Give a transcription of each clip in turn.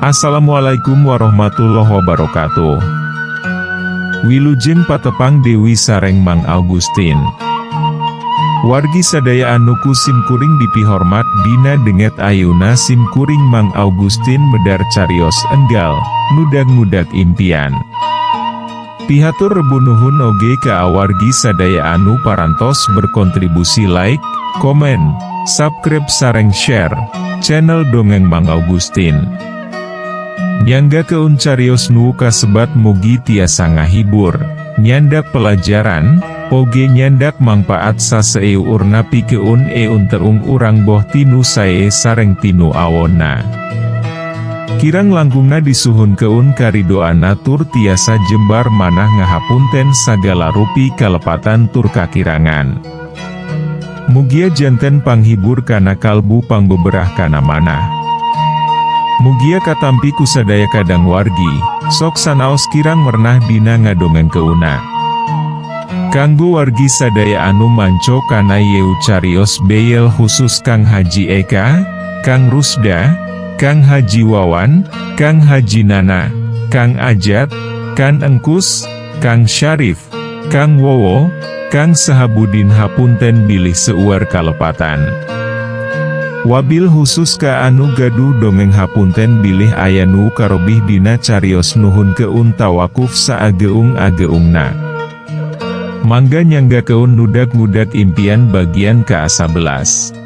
Assalamualaikum warahmatullahi wabarakatuh. Wilujeng patepang Dewi sareng Mang Augustin. Wargi sadaya anu ku simkuring dipihormat, dina dinten ayeuna simkuring Mang Augustin medar carios enggal, nudag-nudag impian. Pihatur rebu nuhun oge ka awargi sadaya anu parantos berkontribusi like, komen, subscribe sareng share channel Dongeng Mang Augustin. Nyanggakeun carios nu kasebat mugi tiasa ngahibur, nyandak pelajaran, oge nyandak mangpaat saseueurna pikeun eunteung urang boh tinu sae sareng tinu awonna. Kirang langkungna disuhunkeun karidoanna tur tiasa jembar manah ngahapunten sagala rupi kalepatan tur kakirangan. Mugia janten panghibur kana kalbu, pangbeberah kana manah. Mugia katampi ku sadaya kadang wargi, sok sanaos kirang mernah dina ngadongengkeunna. Kanggo wargi sadaya anu manco kana ieu carios beyel, khusus Kang Haji Eka, Kang Rusda, Kang Haji Wawan, Kang Haji Nana, Kang Ajat, Kang Engkus, Kang Syarif, Kang Wowo, Kang Sahabudin, hapunten bilih seueur kalepatan. Wabil khusus ka anu gaduh dongeng, hapunten bilih aya nu karobih dina carios. Nuhunkeun tawakuf saageung-ageungna. Mangga nyanggakeun nudag-nudag impian bagian ka-11.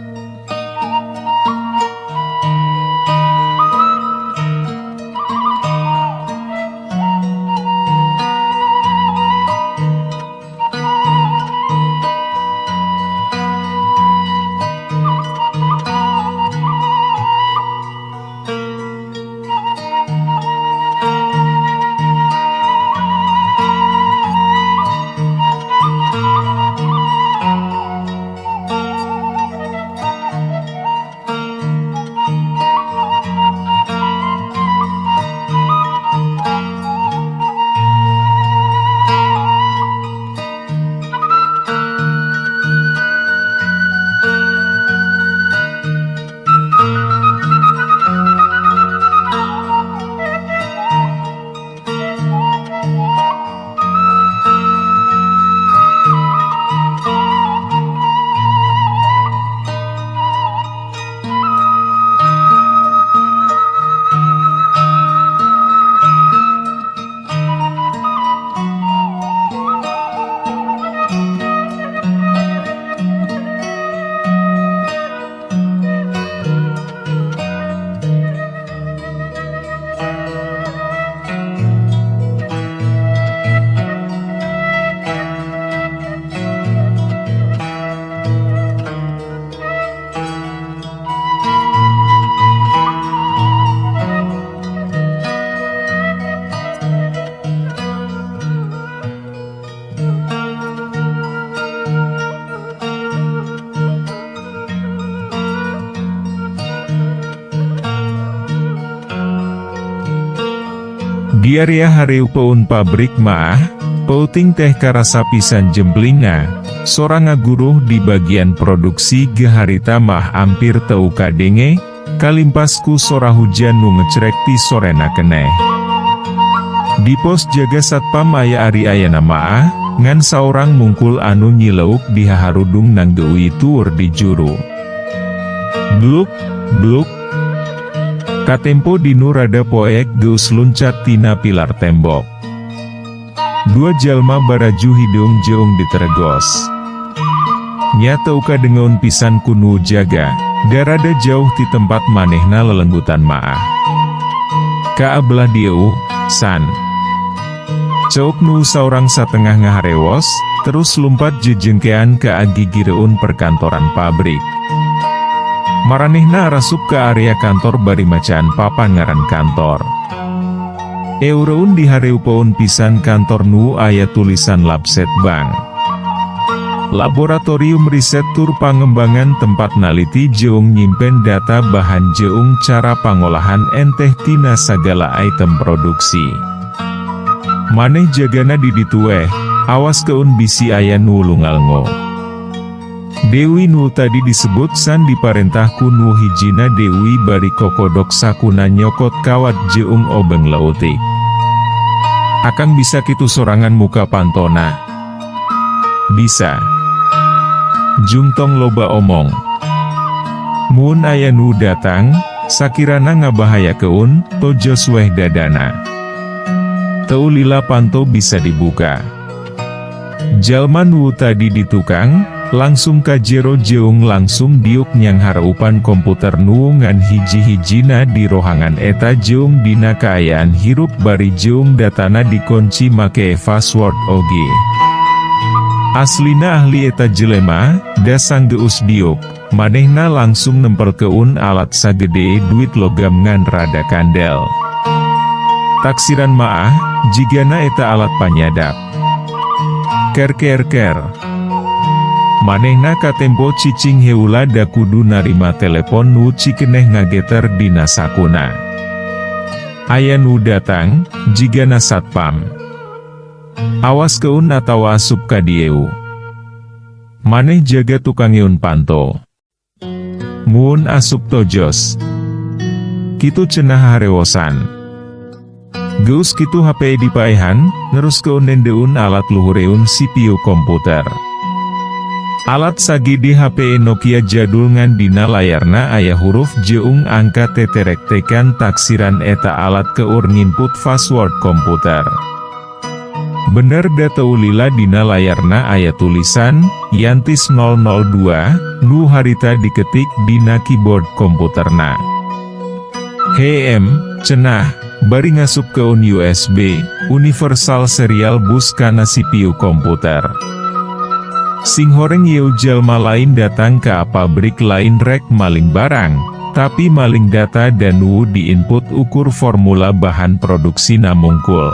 Di area hareupeun pabrik maah, peuting teh karasa pisan jemplingna, sora ngaguruh di bagian produksi ge harita mah ampir teu kadenge, kalimpas ku sora hujan nu ngecrek ti sorena keneh. Di pos jaga satpam aya ari ayana maah, ngan saurang mungkul anu nyileuk di haharudung nanggeuwi tur di juru. Bluk, bluk. Katempo dinu rada poek geus luncat tina pilar tembok. Dua jalma baraju hideung jeung diteregos. Nya teu kadengeun pisan ku nu jaga, da rada jauh ti tempat manehna lelenggutan maah. "Ka belah dieu, San," ceuk nu saurang satengah ngaharewos, terus lumpat jejengkean ka gigireun perkantoran pabrik. Maranehna arasup ke area kantor bari macaan papan ngaran kantor. Eureun di hareupeun pisan kantor nu aya tulisan Labsetbang. Laboratorium riset tur pangembangan, tempat naliti jeung nyimpen data bahan jeung cara pangolahan enteh tina sagala item produksi. "Maneh jagana di ditu weh, awas keun bisi aya nu lungalngo." Dewi nu tadi disebut San diparentah ku nu hijina. Dewi bari kokodok sakuna, nyokot kawat jeung obeng leutik. "Akang bisa kitu sorangan muka pantona?" "Bisa. Jung tong loba omong. Mun aya nu datang, sakirana ngabahayakeun, tojos weh dadana. Teu lila panto bisa dibuka." Jalma nu tadi di tukang, langsung ka jero jeung langsung diuk nyanghareupan komputer nu ngan hiji-hijina di rohangan eta jeung dina kaayaan hirup bari jeung datana dikunci make password oge. Aslina ahli eta jelema, da sanggeus diuk, manehna langsung nempelkeun alat sagede duit logam ngan rada kandel. Taksiran maah, jigana eta alat panyadap. Ker ker ker. Manehna katempo cicing heula da kudu narima telepon nu cikeneh ngageter dina sakuna. Aya nu datang, jigana satpam. "Awas keun atawa asup ka dieu. Maneh jaga tukangeun panto. Mun asup tojos." Kitu cenah harewosan. Geus kitu HP dipaehan, neruskeun nendeun alat luhureun CPU komputer. Alat sagede HP Nokia jadul ngan dina layarna aya huruf jeung angka teterektekan, taksiran eta alat keur nginput password komputer. Bener da teu lila dina layarna aya tulisan, Yantis 002, nu harita diketik dina keyboard komputerna. "HM," cenah, bari ngasupkeun USB, Universal Serial Bus, kana CPU komputer. Singhoreng yeu jalma lain datang ka pabrik, lain rek maling barang, tapi maling data dan nu diinput ukur formula bahan produksi namungkul.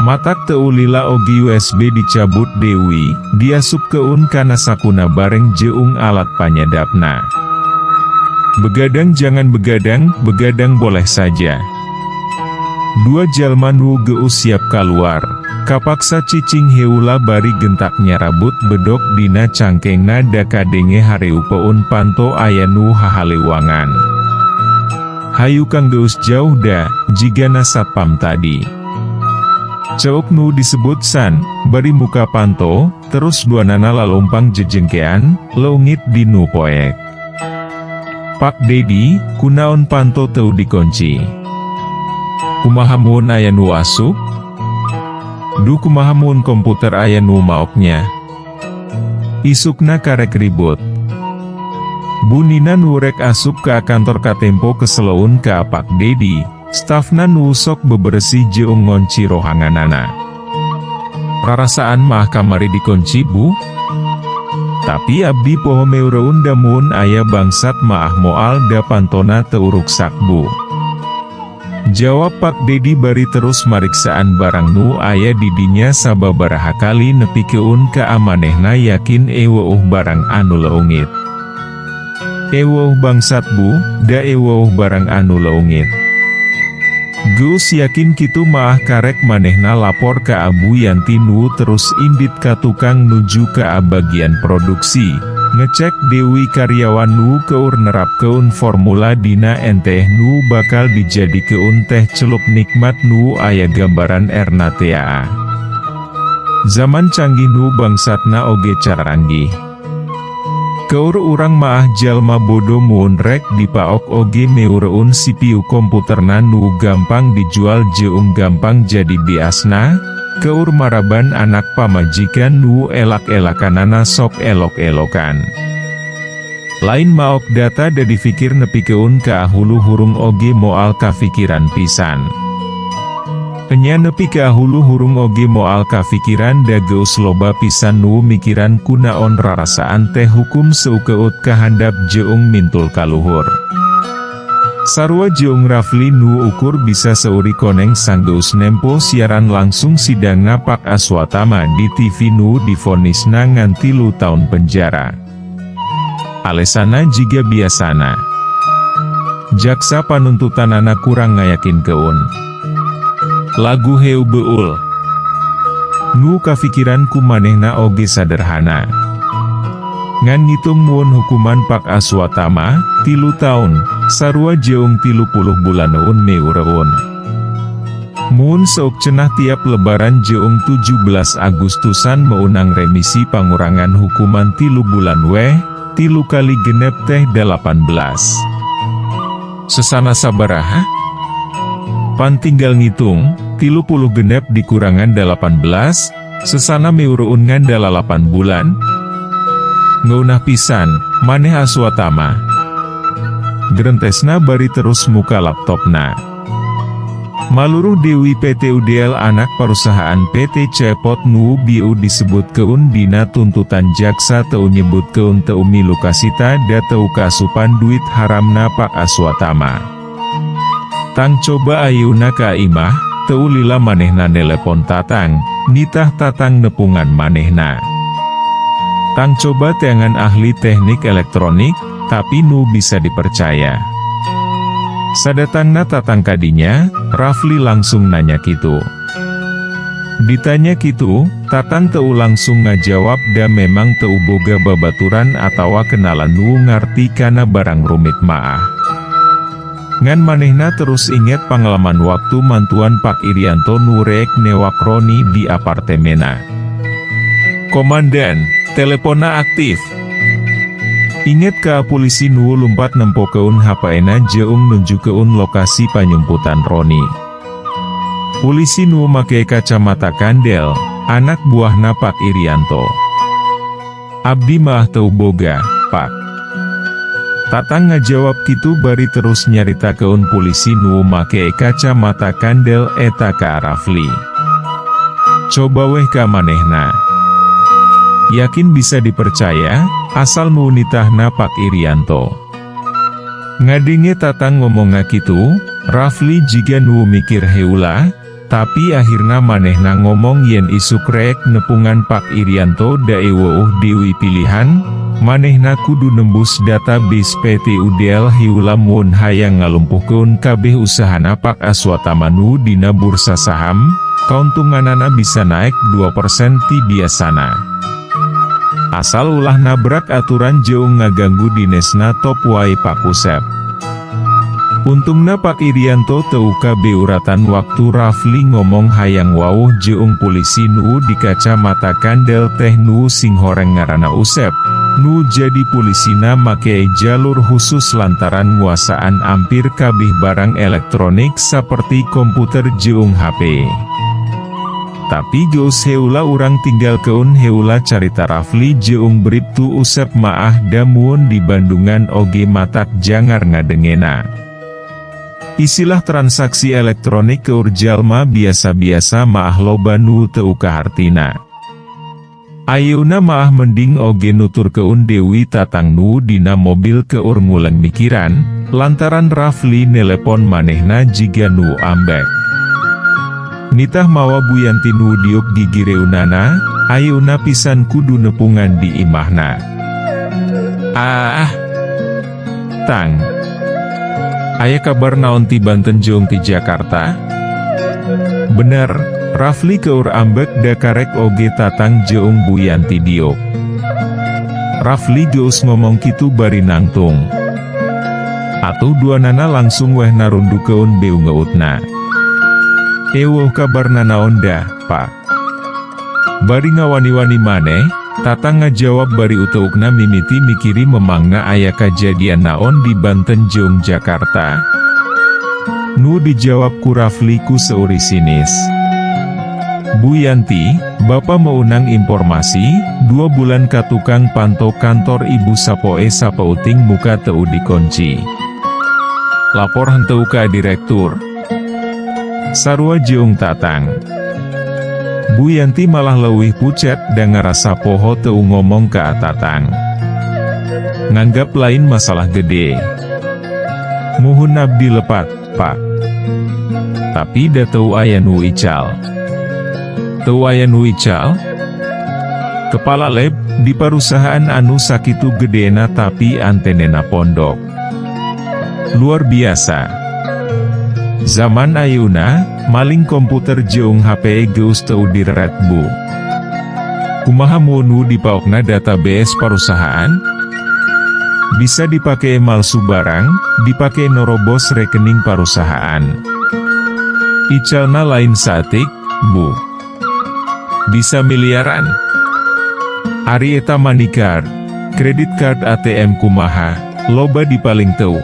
Matak teu lila oge USB dicabut Dewi, diasupkeun kana sakuna bareng jeung alat panyadapna. Begadang jangan begadang, begadang boleh saja. Dua jalma nu geus siap kaluar, kapaksa cicing heula bari gentak nyarabut bedok dina cangkengna da kadenge hareupeun panto aya nu hahalewangan. "Hayu Kang, geus jauh da, jigana satpam tadi." Ceuk nu disebut San, bari muka panto, terus duanana lalompang jejengkean, leungit di nu poek. "Pak Dedi, kunaon panto teu dikunci? Kumaha mun aya nu asup? Duh, kumaha mun komputer aya nu maoknya? Isukna karek ribut." Bu Nina nu rek asup ke kantor katempo keseleun ka Pak Dedi, stafna nu sok bebersih jeung ngonci rohanganana. "Rarasaan mah kamari dikunci, Bu. Tapi abdi poho meureun, da mun aya bangsat maah moal da pantona teu ruksak, Bu," jawab Pak Dedi bari terus mariksaan barang nu aya di dinya sababaraha kali nepikeun ka amanehna yakin eweuh barang anu leungit. "Eweuh bangsat, Bu, da eweuh barang anu leungit." Geus yakin kitu maah karek manehna lapor ka Bu Yanti nu terus indit ka tukang nuju ka bagian produksi, ngecek Dewi karyawan nu keur nerapkeun formula dina enteh nu bakal dijadikeun teh celup nikmat nu aya gambaran erna tea. Zaman canggih, nu bangsatna oge caranggih. Keur urang maah jalma bodo, mun rek dipaok oge meureun CPU komputerna nu gampang dijual jeung gampang jadi biasna, keur maraban anak pamajikan nu elak-elakanana sok elok-elokan. Lain maok data da difikir nepikeun ka hulu hurung oge moal kafikiran pisan. Enya, nepi ka hulu hurung oge moal kafikiran da geus loba pisan nu mikiran kunaon rarasaan teh hukum seukeut kahandap jeung mintul kaluhur. Sarua jeung Rafli nu ukur bisa seuri koneng sanggeus nempo siaran langsung sidang Pak Aswatama di TV nu divonisna ngan 3 tahun penjara. Alesana jiga biasana. Jaksa panuntutanana kurang ngayakinkeun. Lagu Heu Beul. Nu kafikiran ku manehna oge sederhana. Ngan ngitung muun hukuman Pak Aswatama, 3 taun, sarua jeung 30 bulaneun meureun. Muun seuk cenah tiap lebaran jeung 17 Agustusan meunang remisi pangurangan hukuman 3 bulan weh, 3 kali 6 teh 18. Sesana sabaraha? Pan tinggal ngitung, 36 dikurangan 18, sesana meureun ngan 8 bulan. Ngeunah pisan, maneh Aswatama. Gerentesna bari terus muka laptopna. Maluruh Dewi PT UDL anak perusahaan PT Cepot nu bieu disebutkeun dina tuntutan jaksa teu nyebutkeun teu milu kasita da teu kaasupan duit haramna Pak Aswatama. Tang, coba ayeuna ka imah, teu lila manehna nelepon Tatang, nitah Tatang nepungan manehna. Tang, coba teangan ahli teknik elektronik, tapi nu bisa dipercaya. Sadatangna Tatang kadinya, Rafli langsung nanya kitu. Ditanya kitu, Tatang teu langsung ngajawab da memang teu boga babaturan atawa kenalan nu ngarti kana barang rumit maah. Ngan manehna terus inget pengalaman waktu mantuan Pak Irianto nu rek newak Roni di apartemena. Komandan, teleponna aktif. Inget ka polisi nu lumpat nempokeun HP-na jeung nunjukkeun lokasi panyumputan Roni. Polisi nu make kacamata kandel, anak buahna Pak Irianto. Abdi mah teu boga, Pak. Tatang ngajawab kitu bari terus nyaritakeun polisi nu make kacamata kandel eta ka Rafli. Coba weh ka manehna. Yakin bisa dipercaya, asal nu nitahna Pak Irianto. Ngadenge Tatang ngomong kitu, Rafli jiga nu mikir heula, tapi akhirna manehna ngomong yen isuk rek nepungan Pak Irianto da euweuh deui pilihan, manehna kudu nembus database PT UDL heula mun hayang ngalumpuhkeun kabeh usahana Pak Aswatama nu dina bursa saham, kauntunganana bisa naik 2% ti biasana. Asal ulah nabrak aturan jeung ngaganggu dinesna top wae Pak Usep. Untungna Pak Irianto teu kabeuratan waktu Rafli ngomong hayang wawuh jeung polisi nu di kacamata kandel teh nu singhoreng ngaranna Usep, nu jadi polisina make jalur khusus lantaran nguasaan ampir kabeh barang elektronik seperti komputer jeung HP. Tapi geus heula, urang tinggalkeun heula carita Rafli jeung Briptu Usep maah da muun di Bandungan oge matak jangar ngadengena. Istilah transaksi elektronik keur jalma biasa-biasa maah loba nu teu kahartina. Ayeuna maah mending oge nuturkeun deui Tatang nu dina mobil keur nguleng mikiran, lantaran Rafli nelepon manehna jiga nu ambek. Nitah mawa Bu Yanti nu diuk gigireunana, ayeuna pisan kudu nepungan di imahna. Ah. Tang. Aya kabar naon ti Banten jeung ti Jakarta? Bener, Rafli keur ambek da karek oge Tatang jeung Bu Yanti diuk. Rafli geus ngomong kitu bari nangtung. Atuh duanana langsung weh narundukeun beungeutna. Euweuh kabar nanaon dah, Pak. Bari ngawani-wani maneh, Tatang ngajawab bari uteukna mimiti mikiri memangna aya kajadian naon di Banten jeung Jakarta. Nu dijawab ku Rafli ku seuri sinis. Bu Yanti, Bapak meunang informasi, 2 bulan ka tukang panto kantor ibu sapoe sapeuting muka teu dikunci. Lapor henteu ka direktur. Sarua jeung Tatang. Bu Yanti malah leuwih pucet dan ngerasa poho teu ngomong ka Tatang. Nganggap lain masalah gede. Muhun abdi lepat, Pak. Tapi da teu aya nu ical. Teu aya nu ical? Kepala lab, di perusahaan anu sakitu gedena tapi antenena pondok. Luar biasa. Zaman ayeuna, maling komputer jeung HP geus teu direret, Bu. Kumaha mun nu dipaokna database parusahaan? Bisa dipake malsu barang, dipake norobos rekening parusahaan. Icalna lain saeutik, Bu. Bisa miliaran. Ari eta money card, credit card ATM kumaha, loba dipaling teu.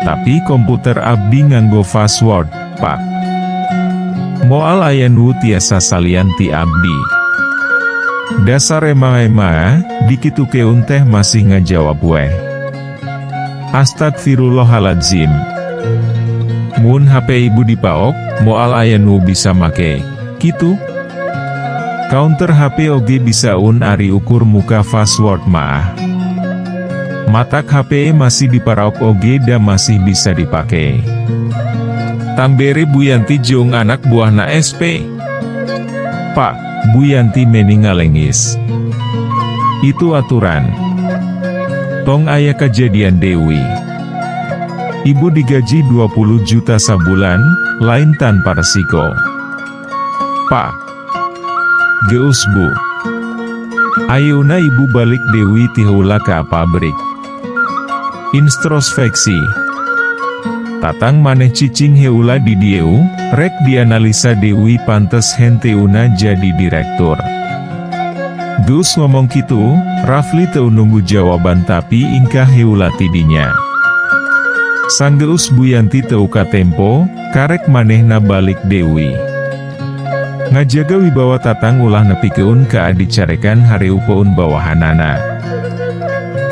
Tapi komputer abdi nganggo password, Pak. Moal aya nu tiasa salian ti abdi. Dasar ema-ema, dikitukeun teh masih ngajawab weh. Astagfirullahaladzim. Mun HP ibu dipaok, moal aya nu bisa make. Kitu? Counter HP oge bisa un ari ukur muka password mah. Matak HP masih diparaok oge da masih bisa dipake. Tang bere Bu Yanti jeung anak buahna SP. Pak, Bu Yanti meni ngalengis. Itu aturan. Tong aya kejadian deui. Ibu digaji 20 juta sabulan, lain tanpa resiko. Pak. Geus, Bu. Ayeuna ibu balik deui ti heula ka pabrik. Introspeksi. Tatang maneh cicing heula di dieu, rek dianalisa deui pantes henteuna jadi direktur. Geus ngomong kitu, Rafli teu nunggu jawaban tapi ingkah heula tidinya. Sanggeus Bu Yanti teu katempo, karek manehna balik deui. Ngajaga wibawa Tatang ulah nepikeun ka dicarekan hareupeun bawahanana.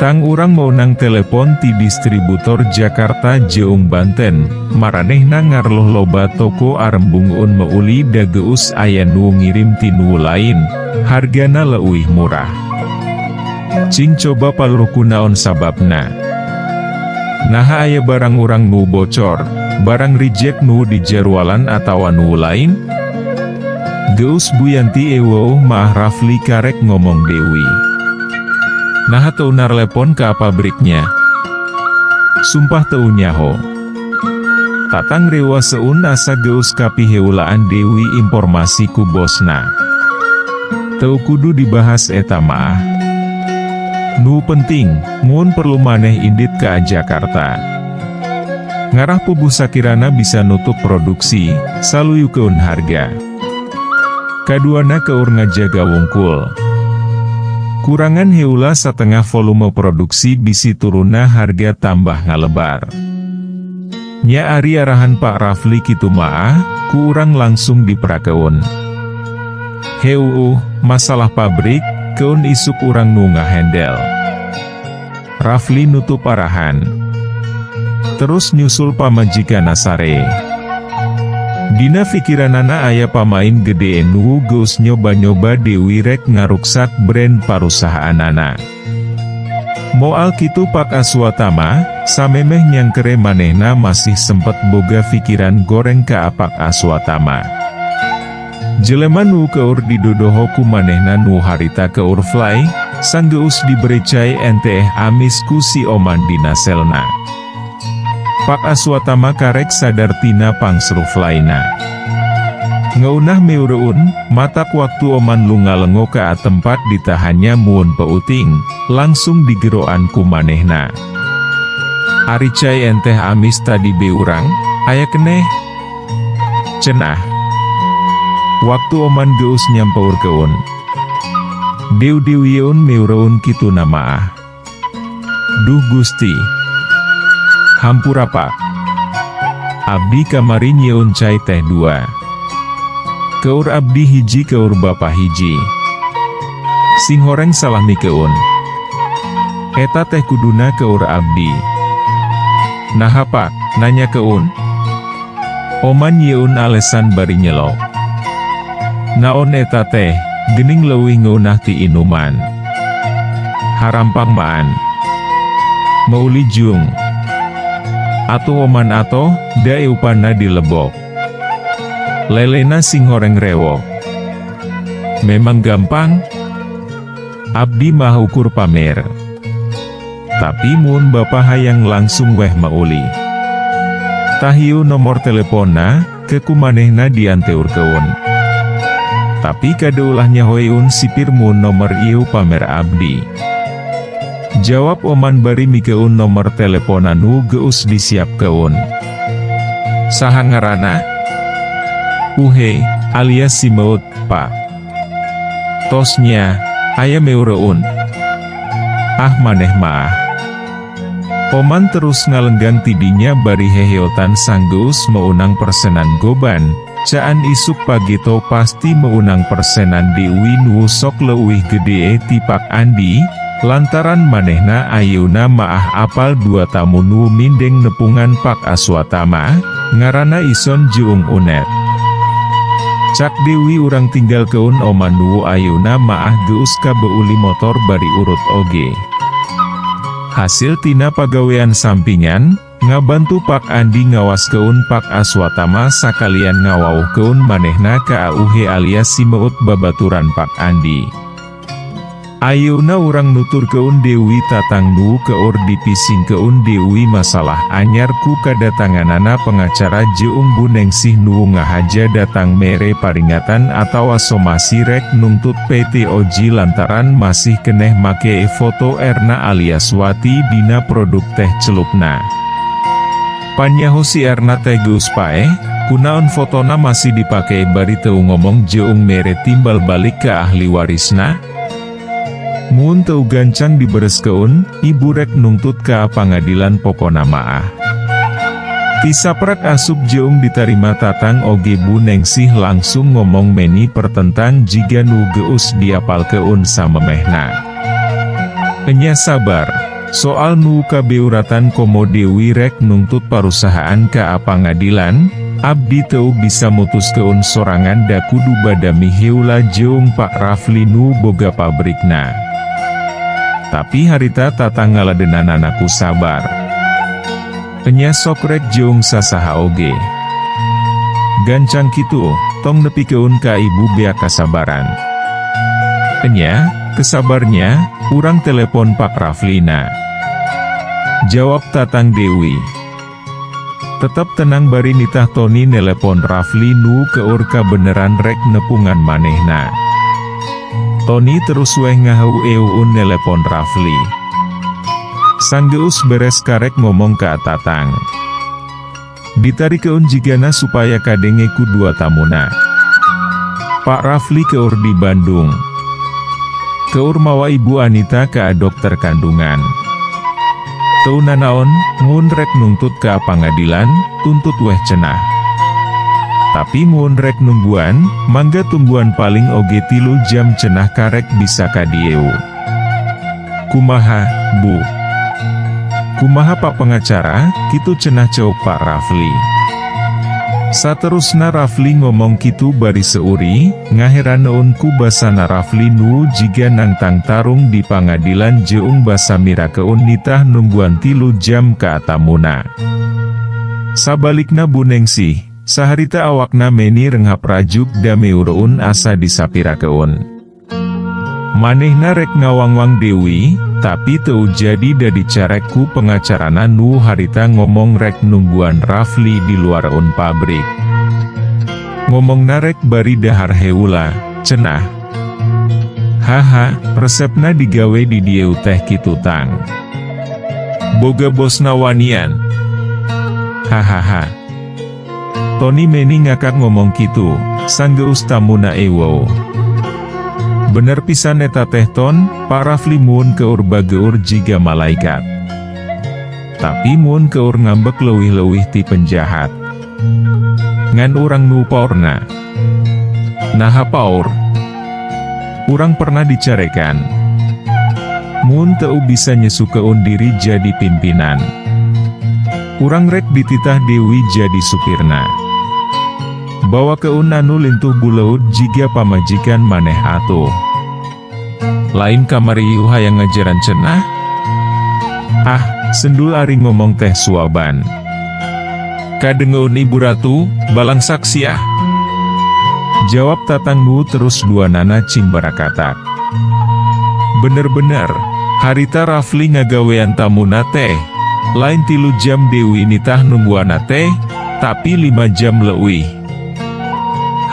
Tang urang meunang telepon ti distributor Jakarta jeung Banten, maranehna ngarloh loba toko arembungeun meuli da geus aya nu ngirim ti nu lain, hargana leuwih murah. Cing coba paluruh kunaon sababna. Naha aya barang urang nu bocor, barang reject nu dijarualan atawa nu lain? Geus Bu Yanti eweuh mah Rafli karek ngomong deui. Naha teu narlepon ka pabriknya? Sumpah teu nyaho. Tatang rewaseun asa geus kapiheulaan deui informasi ku bosna. Teu kudu dibahas eta mah. Nu penting, mun perlu maneh indit ka Jakarta. Ngarah puguh sakirana bisa nutup produksi, saluyukeun harga. Kaduana keur ngajaga wungkul. Kurangan heula satengah volume produksi bisi turunna harga tambah ngalebar. Nya ari arahan Pak Rafli kitu maah, ku urang langsung diperakeun. Heuuh, masalah pabrik, keun isuk urang nu ngahandle. Rafli nutup arahan. Terus nyusul pamajikan sare. Dina fikiranana aya pamain gede nu geus nyoba-nyoba deui rek ngaruksak brand parusahaanana. Moal kitu Pak Aswatama, samemeh nyangkere manehna masih sempet boga fikiran goreng ka Pak Aswatama. Jelema nu keur didodoho ku manehna nu harita keur fly, sanggeus dibere cai enteh amis ku si Oman dina selna. Pak Aswatama karek sadar tina pangsruflaina. Ngeunah meureun, matak waktu Oman lunga-lengo ka tempat ditahannya muun peuting, langsung digeroan ku manehna. Ari cai enteh amis tadi be urang, aya keneh? Cenah. Waktu Oman geus nyampeurkeun. Dew-dewieun meureun kitu namaah. Duh Gusti. Hampura, Pak. Abdi kamari nyieun cai teh dua. Keur abdi hiji, keur bapa hiji. Singhoreng salah mikeun. Eta teh kuduna keur abdi. Naha, Pak, nanyakeun? Oman nyieun alesan bari nyelok. Naon eta teh, gening leuwih ngeunah ti inuman. Harampang maan. Meuli jung. Atuh Oman atoh, da eupanna dilebok. Lelena singhoreng rewok. Memang gampang? Abdi mah ukur pamer. Tapi mun bapa hayang langsung weh meuli. Tah ieu nomor teleponna, ke ku manehna dianteurkeun. Tapi kade ulah nyahoeun sipir mun nomor ieu pamer abdi. Jawab Oman bari mikeun nomor teleponna nu geus disiapkeun. Saha ngaranna? Uhe, alias si Meut, Pak. Tos nya, aya meureun. Ah, maneh mah. Oman terus ngalenggang tidinya bari heheotan sanggeus meunang persenan goban, caan isuk pagito pasti meunang persenan Dewi nu sok leuwih gede ti Pak Andi, lantaran manehna ayeuna maah apal dua tamu nu mindeng nepungan Pak Aswatama, ngarana Ison jeung Unet. Cak Dewi urang tinggalkeun Oman nu ayeuna maah geus kabeuli motor bari urut oge. Hasil tina pagawean sampingan, ngabantu Pak Andi ngawaskeun Pak Aswatama sakalian ngawauhkeun manehna ka Auhe alias si Meut babaturan Pak Andi. Ayeuna urang nuturkeun Dewi Tatang nu keur dipisingkeun Dewi masalah anyar ku kadatanganana pengacara jeung Bu Nengsih nu ngahaja datang mere paringatan atawa somasi rek nungtut PT Oji lantaran masih keneh make foto Erna alias Wati dina produk teh celupna. Panyaho si Erna teh geus paeh, kunaon fotona masih dipake bari teu ngomong jeung mere timbal balik ke ahli warisna? Mun teu gancang dibereskeun, ibu rek nungtut ka pangadilan pokona maah. Tisaprak asup jeung ditarima Tatang oge, Bu Nengsih langsung ngomong meni pertentang jiga nu geus diapalkeun samemehna. Enya sabar, soal nu kabeuratan komo Dewi rek nungtut parusahaan ka pangadilan, abdi teu bisa mutuskeun sorangan, da kudu badami heula jeung Pak Rafli nu boga pabrikna. Tapi harita Tatang ngaladenanana ku sabar. Enya sok rek jeung sasaha oge. Gancang kitu, tong nepikeun ka ibu beak kasabaran. Enya, kesabarnya, urang telepon Pak Raflina. Jawab Tatang Dewi. Tetap tenang bari nitah Tony nelepon Rafli nu keur beneran rek nepungan manehna. Tony terus weh ngaheueun nelepon Rafli. Sanggeus beres karek ngomong ka Tatang. Ditarikeun jigana supaya kadenge ku dua tamuna. Pak Rafli keur di Bandung. Keur mawa Ibu Anita ke dokter kandungan. Teu nanaon, mun rek nungtut ka pangadilan, tuntut weh cenah. Tapi mun rek nungguan, mangga tungguan, paling oge 3 jam cenah karek bisa kadieu. Kumaha, Bu? Kumaha, Pak Pengacara, kitu cenah ceuk Pak Rafli. Saterusna Rafli ngomong kitu bari seuri, ngaheraneun ku basana Rafli nu jiga nangtang tarung di pangadilan jeung basa mirakeun nitah nungguan 3 jam ka tamuna. Sabalikna Bu Nengsih, saharita awakna meni renghap rajuk da meureun asa disapirakeun. Manehna rek ngawangwang Dewi, tapi teu jadi da dicarek ku pengacarana nu harita ngomong rek nungguan Rafli di luareun pabrik. Ngomong narek bari dahar heula, cenah. Haha, resepna digawe di dieu teh kitu, Tang. Boga bosna wanian. Hahaha. Tony meni ngakak ngomong kitu, sanggeus tamuna ewo. Bener pisan eta teh, Ton, Pak Rafli mun keur bageur jiga malaikat. Tapi mun keur ngambek leuwih-leuwih ti penjahat. Ngan urang nu paurna. Naha paur? Urang pernah dicarekan. Mun teu bisa nyesukeun diri jadi pimpinan. Urang rek dititah Dewi jadi supirna. Bawakeun anu lintuh buleud jiga pamajikan maneh atuh. Lain kamari hayang ngajaran cenah? Ah, sendul ari ngomong teh suaban. Kadengeun Ibu Ratu, balangsak siah. Jawab Tatang nu terus dua nana cing barakatak. Bener-bener, harita Rafli ngagawean tamuna teh. Lain 3 jam Dewi nitah nungguana teh, tapi 5 jam leuwih.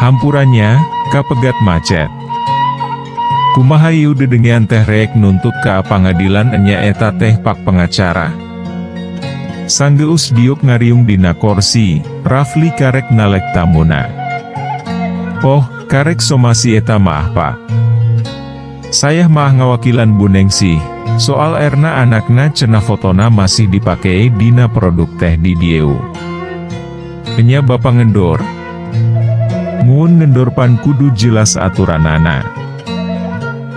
Hampura nya, Kapegat macet. Kumaha ieu dedengean teh reek nuntut ka pangadilan enya eta teh pak pengacara. Sanggeus diuk ngariung dina korsi, Rafli karek nalek tamuna. Oh, karek somasi eta maah pak. Saya mah ngawakilan Bu Nengsih, soal Erna anakna cenah fotona masih dipake dina produk teh di dieu. Enya bapak ngendor. Mun ngendor pan kudu jelas aturanana.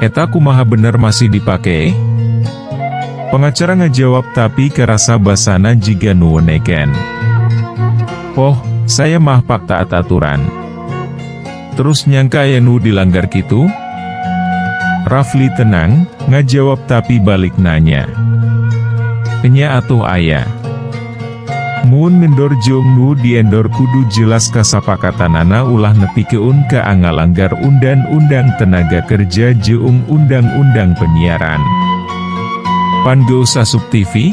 Eta kumaha bener masih dipake? Pengacara ngajawab tapi kerasa basana jiga nu neken. Oh, saya mah pak taat aturan. Terus nyangka aya nu dilanggar kitu? Rafli tenang, ngajawab tapi balik nanya. Enya atuh aya. Mun ngendor jeung nu diendor kudu jelas kasapakatanana, ulah nepikeun ka ngalanggar undang-undang tenaga kerja jeung undang-undang penyiaran. Pan geus asup TV?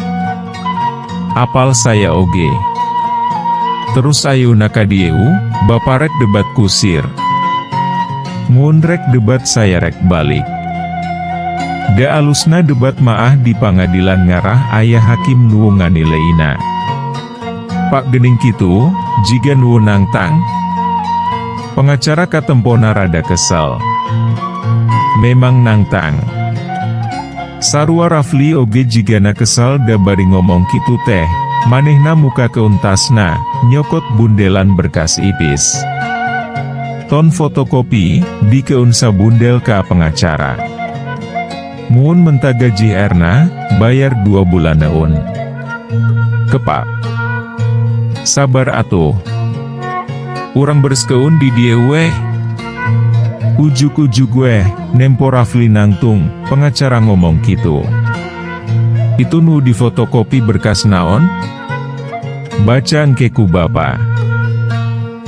Apal saya oge. Terus ayeuna ka dieu, bapak rek debat kusir. Mun rek debat saya rek balik. Da alusna debat maah di pangadilan ngarah aya hakim nu nganileina. Pak, gening kitu, jiga nu nangtang. Pengacara katempona rada kesel. Memang nangtang. Sarua Rafli oge jigana kesal, da bari ngomong kitu teh, manehna muka keun tasna, nyokot bundelan berkas ipis. Ton, fotokopi, dikeun sabundel ka pengacara. Mun menta gaji Erna, bayar 2 bulan neun. Kepak. Sabar atuh. Urang bereskeun di dieu weh. Ujug-ujug weh, nempo Rafli nangtung, pengacara ngomong kitu. Itu nu difotokopi berkas naon? Baca engke ku bapa.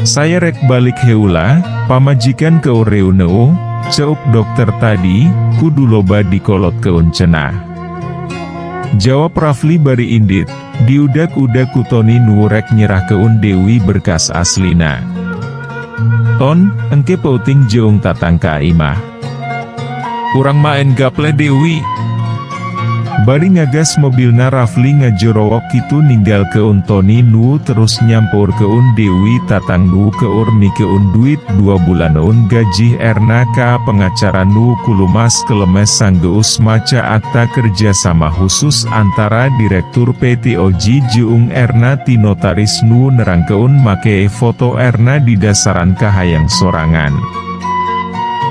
Saya rek balik heula, pamajikan keur reuneuh, ceuk dokter tadi, kudu loba dikolotkeun cenah. Jawab Rafli bari indit, diudag-udag ku Tony nu rek nyerahkeun Dewi berkas aslina. Ton, engke peuting jeung tatang ka imah. Urang maen gaple Dewi. Bari ngagas mobilna, Rafli ngajorowok kitu ninggalkeun Tony nu terus nyampeurkeun Dewi Tatang nu keur mikeun duit 2 bulaneun gaji Erna ka pengacara nu kulumas kelemes sanggeus maca akta kerjasama khusus antara Direktur PT Oji jeung Erna ti notaris nu nerangkeun make foto Erna didasaran kahayang sorangan.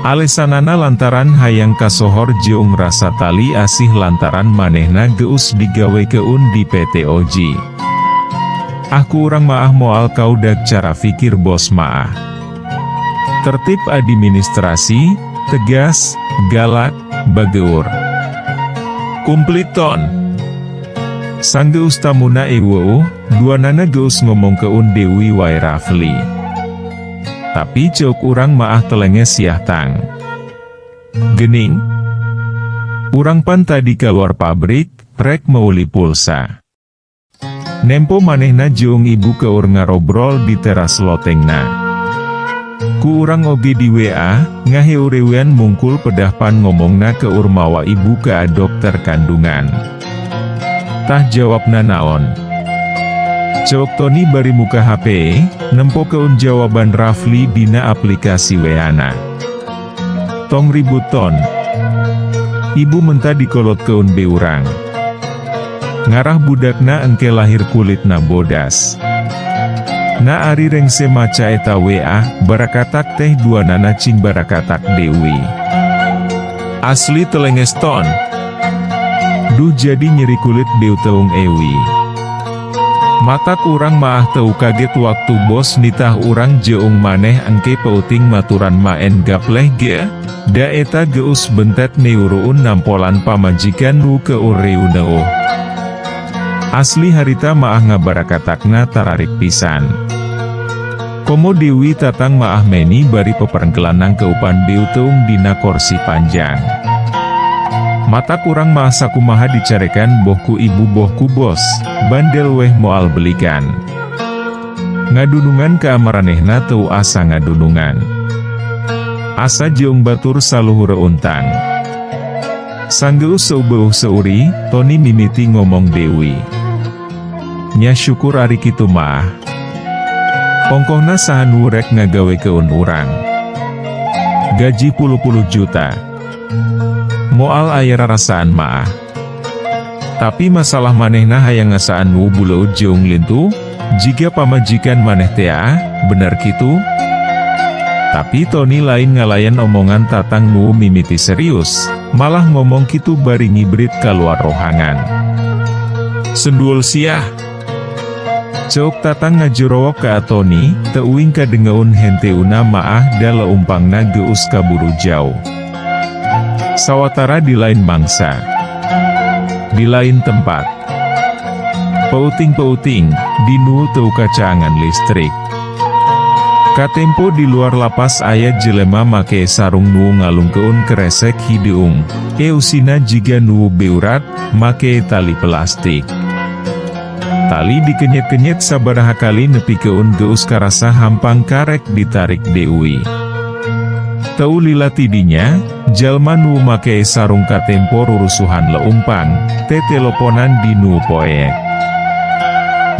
Alesanana lantaran hayang kasohor jeung rasa tali asih lantaran manehna geus digawekeun di PT Oji. Ah, ku urang maah moal kaudag cara fikir bos maah. Tertib administrasi, tegas, galak, bageur. Kumplit, Ton. Sanggeus tamuna eweuh, duanana geus ngomongkeun Dewi wae Rafli. Tapi ceuk urang maah telenges siah, Tang. Gening? Urang pan tadi keluar pabrik, rek meuli pulsa. Nempo manehna jeung ibu keur ngarobrol di teras lotengna. Ku urang oge di WA, ngaheurewean mungkul pedah pan ngomongna keur mawa ibu ke dokter kandungan. Tah, jawabna naon? Ceuk Tony bari muka HP, nempokeun jawaban Rafli dina aplikasi WA-na. Tong ribut, Ton. Ibu menta dikolotkeun be urang. Ngarah budakna engke lahir kulitna bodas. Na ari rengse maca eta WA, barakatak teh duanana cing barakatak Dewi. Asli telenges, Ton. Duh, jadi nyeri kulit beuteung Ewi. Matak urang maah teu kaget waktu bos nitah urang jeung maneh engke peuting maturan maen gapleh ge, da eta geus bentet neuruun nampolan pamajikan nu keur reuneuh. Asli harita maah ngabarakatakna tararik pisan. Komo Dewi Tatang maah meni bari peperengkelan nangkeupan beuteung dina korsi panjang. Matak urang mah sakumaha dicarekan boh ku ibu boh ku bos, bandel weh moal belikan. Ngadunungan ka maranehna teu asa ngadunungan. Asa jeung batur saluhur untang. Sanggeus seubeuh seuri, Tony mimiti ngomong deui. Nya syukur ari kitu mah. Ongkohna saha nu rek ngagawekeun urang. Gaji puluh-puluh juta. Moal aya rarasaan maah. Tapi masalah manehna hayang ngasaan nu buleud jeung lintuh, jiga pamajikan maneh tea, bener kitu? Tapi Tony lain ngalayan omongan Tatang nu mimiti serius, malah ngomong kitu bari ngibrit keluar rohangan. Senduul siah. Ceuk Tatang ngajurowok ka Tony, teuing kadengeun henteuna maah da leumpangna geus kaburu jauh. Sawatara di lain mangsa. Di lain tempat. Peuting-peuting, di nu teu kacaangan listrik. Katempo di luar lapas aya jelema make sarung nu ngalungkeun keresek hideung, eusina jiga nu beurat, make tali plastik. Tali dikenyet-kenyet sabaraha kali nepikeun geus karasa hampang karek ditarik deui. Teu lila tidinya, jalma nu make sarung katempo rurusuhan leumpang, teteloponan di nu poek.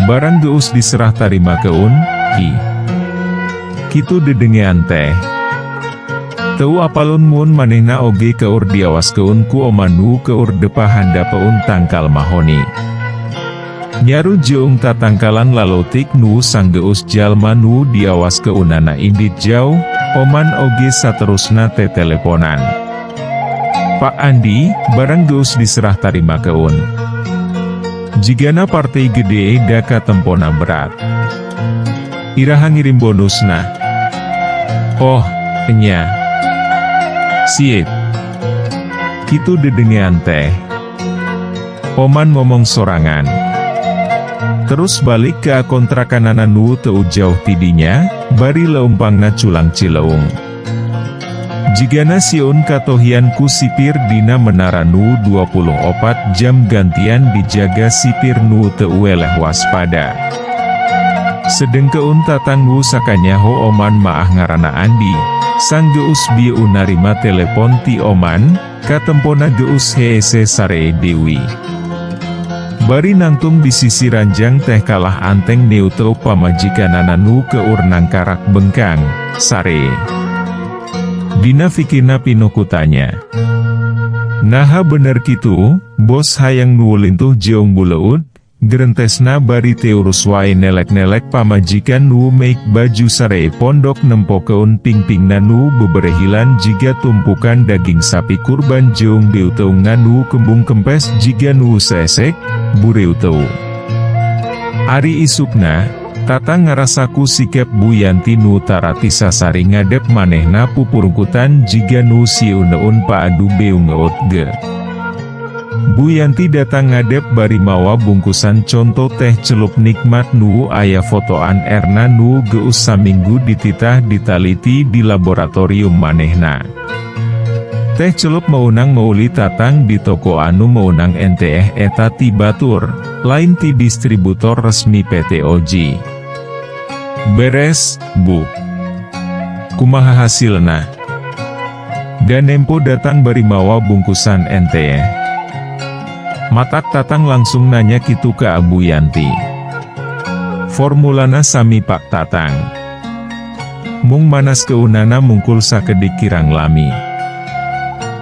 Barang geus diserah tarimakeun, hi. Kitu dedengean teh. Teu apaleun mun manehna oge keur diawaskeun ku Oman nu keur depa handapeun tangkal mahoni. Nyaru jeung tatangkalan laleutik nu sanggeus jalma nu diawaskeunana indit jauh, Oman oge saterusna teteleponan. Pak Andi, barang geus diserah tarimakeun. Jigana partai gede da katempona berat. Iraha ngirim bonusna. Oh, enya. Sip. Kitu dedengean teh. Oman ngomong sorangan. Terus balik ke kontrakanana nu teu jauh tidinya, bari leumpangna culang cileung. Jigana sieun katohian ku sipir dina menara nu 24 jam gantian dijaga sipir nu teu weleh waspada. Sedengkeun Tatang nu sakanyaho Oman maah ngaranna Andi, sanggeus bieu narima telepon ti Oman, katempona geus heese saree deui. Bari nangtung di sisi ranjang teh kalah anteng neuteuk pamajikanana nu keur nangkarak bengkang, saree. Dina fikirna pinuh kutanya. Naha bener kitu, bos hayang nu lintuh jeung buleud, gerentesna bari teurus wae nelek-nelek pamajikan nu make baju saree pondok nempokeun pingpingna nu beberehilan jiga tumpukan daging sapi kurban jeung beuteungna nu kembung kempes jiga nu seesek, bureuteu. Ari isukna, Tatang ngarasaku sikep Bu Yanti nu tarati sasari ngadep manehna pupurungkutan jiga nu sieuneun paadu beungeut ge. Bu Yanti datang ngadep bari mawa bungkusan conto teh celup nikmat nu aya fotoan Erna nu geus saminggu dititah ditaliti di laboratorium manehna. Teh celup meunang meuli Tatang di toko anu meunang enteh eta ti batur, lain ti distributor resmi PT Oji. Beres, Bu. Kumaha hasilna? Dan nempo datang bari mawa bungkusan ente. Matak Tatang langsung nanya kitu ke Bu Yanti. Formulana sami, Pak Tatang. Mung manas keunana mungkul sakedik kirang lami.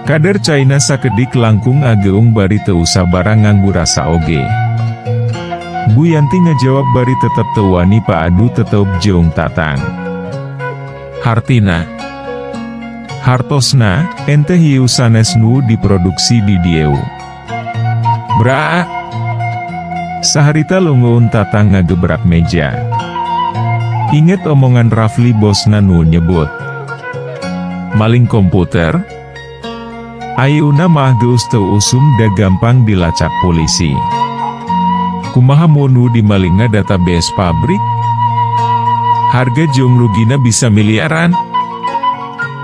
Kadar caina sakedik langkung ageung bari teu sabara nganggu rasa oge. Bu Yanti ngajawab bari tetep teu wani paadu tetep jeung Tatang. Hartina. Hartosna, enteh ieu sanes nu diproduksi di dieu. Braa. Saharita leungeun Tatang ngagebrak meja. Inget omongan Rafli bosna nu nyebut. Maling komputer? Ayeuna mah geus teu usum da gampang dilacak polisi. Kumaha mun nu dimalingna database pabrik? Harga jeung rugina bisa miliaran?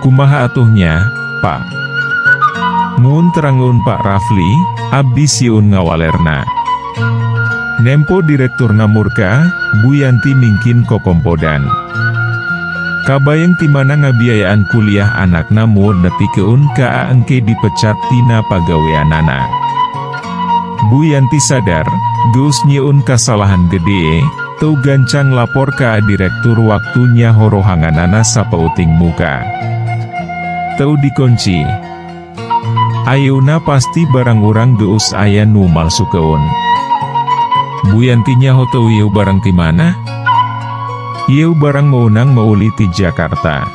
Kumaha atuh nya, Pak? Mun terangeun Pak Rafli, abdi sieun ngawalerna. Nempo direkturna murka, Bu Yanti mingkin kokompodan. Kabayang timana ngabiayaan kuliah anakna mun nepikeun ka engke dipecat tina pagaweanana. Bu Yanti sadar, geus nyieun kasalahan gede, teu gancang lapor ka direktur waktu nyaho rohanganana sapeuting muka. Teu dikunci. Ayeuna pasti barang urang geus aya nu malsukeun. Bu Yanti nyaho teu ieu barang ti mana? Ieu barang meunang meuli ti Jakarta.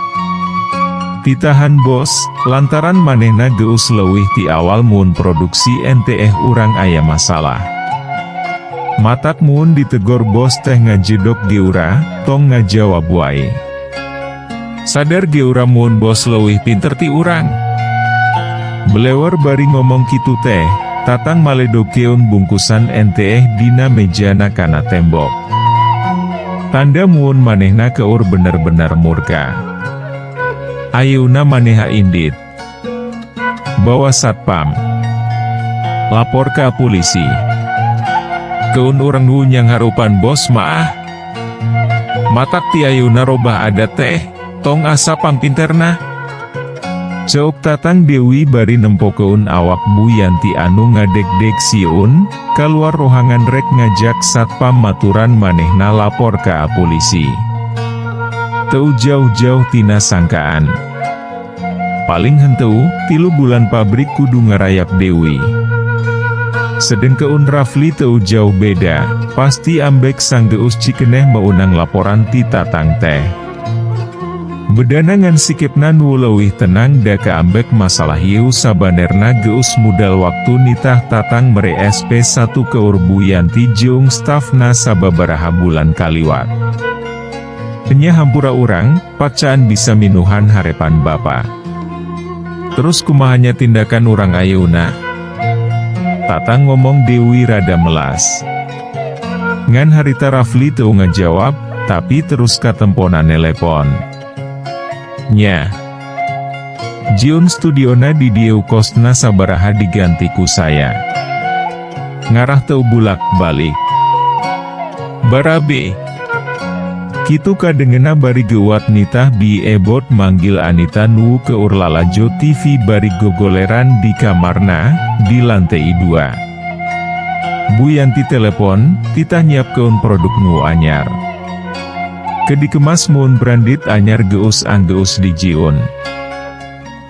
Ditahan bos, lantaran manehna geus leuwih ti awal mun produksi enteh urang aya masalah. Matak mun ditegor bos teh ngajedok geura, tong ngajawab wae. Sadar geura mun bos leuwih pinter ti urang. Belewer bari ngomong kitu teh, Tatang maledokeun bungkusan enteh dina mejana kana tembok. Tanda mun manehna keur bener-bener murka. Ayeuna maneha indit. Bawa satpam. Lapor ka polisi. Keun urang nu nyanghareupan bos maah. Matak ti ayeuna robah adat teh, tong asa pangpinterna. Ceuk Tatang Dewi bari nempokeun awak Bu Yanti anu ngadegdeg sieun, kaluar rohangan rek ngajak satpam maturan manehna lapor ka polisi. Teu jauh-jauh tina sangkaan. Paling henteu, 3 bulan pabrik kudu ngarayap Dewi. Sedengkeun Rafli teu jauh beda, pasti ambek sanggeus cikeneh meunang laporan ti Tatang teh. Bedana ngan sikepna nu leuwih tenang da kaambek masalah ieu sabanerna geus mudal waktu nitah Tatang mere SP1 keur Bu Yanti jeung stafna sababaraha bulan kaliwat. Enya hampura urang, pacaan bisa minuhan harepan bapa. Terus kumaha nya tindakan urang ayeuna? Tatang ngomong Dewi rada melas. Ngan harita Rafli teu ngajawab, tapi terus katempona nelepon. Nya. Jieun studiona di dieu kosna sabaraha diganti ku saya. Ngarah teu bulak balik. Barabe. Kitu kadengena bari geuwat nitah Bi Ebot manggil Anita nu keur lalajo TV bari gogoleran di kamarna, di lantai 2. Bu Yanti telepon, titah nyiapkeun produk nu anyar. Ke dikemas mun branded anyar geus anggeus dijieun.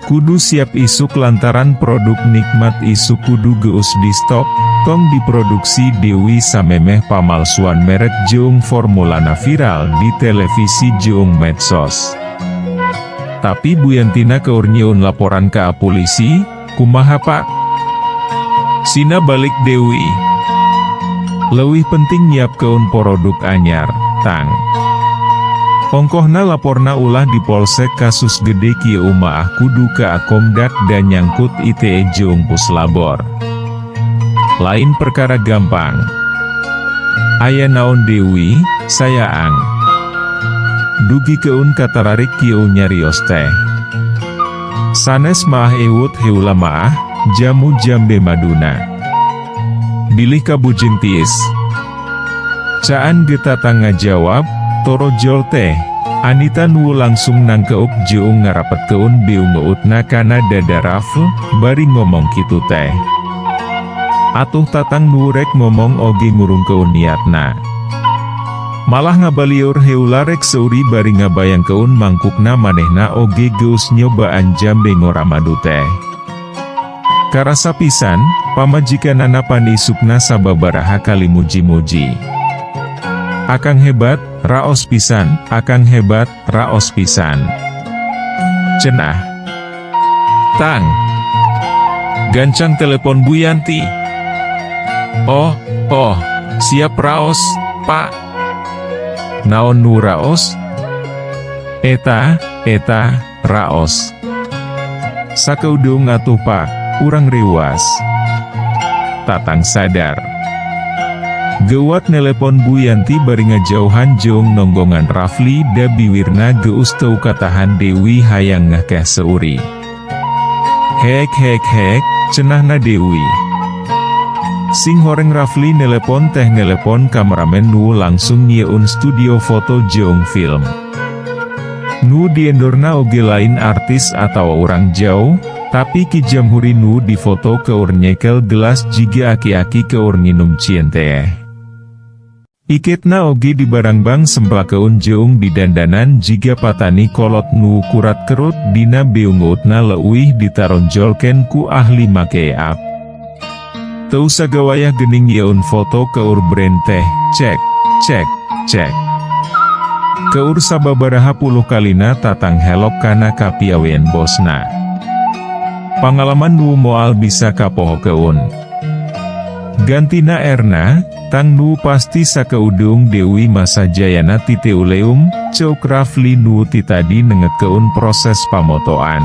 Kudu siap isuk lantaran produk nikmat isuk kudu geus di stok, tong diproduksi Dewi samemeh pamalsuan merek jeung formulana viral di televisi jeung medsos. Tapi Bu Yantina keur nyieun laporan ka polisi, kumaha, Pak? Sina balik Dewi. Leuwih penting nyiapkeun produk anyar, Tang. Ongkohna laporna ulah di polsek, kasus gede kieu maah kudu ka Komdak dan nyangkut ITE jeung Puslabor. Lain perkara gampang. Aya naon, Dewi, sayaang? Dugikeun katararik kieu nyarios teh. Sanes maah ewut heula maah, jamu jambe maduna. Bilih kabujeng tiis. Caan ge Tatang ngajawab, torojol teh, Anita nu langsung nangkeuk jeung ngarapetkeun beungeutna kana dada Rafl, bari ngomong kitu teh. Atuh Tatang nu rek ngomong oge ngurungkeun niatna. Malah ngabalieur heula rek seuri bari ngabayangkeun mangkukna manehna oge geus nyobaan jambe ngora madu teh. Karasa pisan, pamajikanana pan isukna sababaraha kali muji-muji. Akang hebat, raos pisan, akang hebat, raos pisan. Cenah. Tang. Gancang telepon Bu Yanti. Oh, siap raos, Pak. Naon nu raos? Eta, eta, raos. Sakeudung atuh, Pak, urang reuwas. Tatang sadar. Gewat nelepon Bu Yanti bari ngajauhan jeung nonggongan Rafli da biwirna geus teu katahan Dewi hayang ngekeh seuri. Hek hek hek, cenahna Dewi. Sing horeng Rafli nelepon teh nelepon kameramen nu langsung nyieun studio foto jeung film. Nu diendorna oge lain artis atawa urang jauh, tapi Ki Jamhuri nu difoto keur nyekel gelas jiga aki-aki keur nginum cien teh. Iketna oge dibarangbang semplakeun jeung didandanan jiga patani kolot nu kurat kerut dina beungeutna leuwih ditaronjolkeun ku ahli make up. Teu sagawayah geuning yeun foto keur brand teh, cek, cek, cek. Keur sababaraha puluh kalina Tatang helok kana kapiawean bosna. Pangalaman nu moal bisa kapohokeun. Gantina Erna, tang nu pasti sakeudeung deui masa jayana ti Teuleum, ceuk Rafli nu ti tadi nengetkeun proses pamotoan.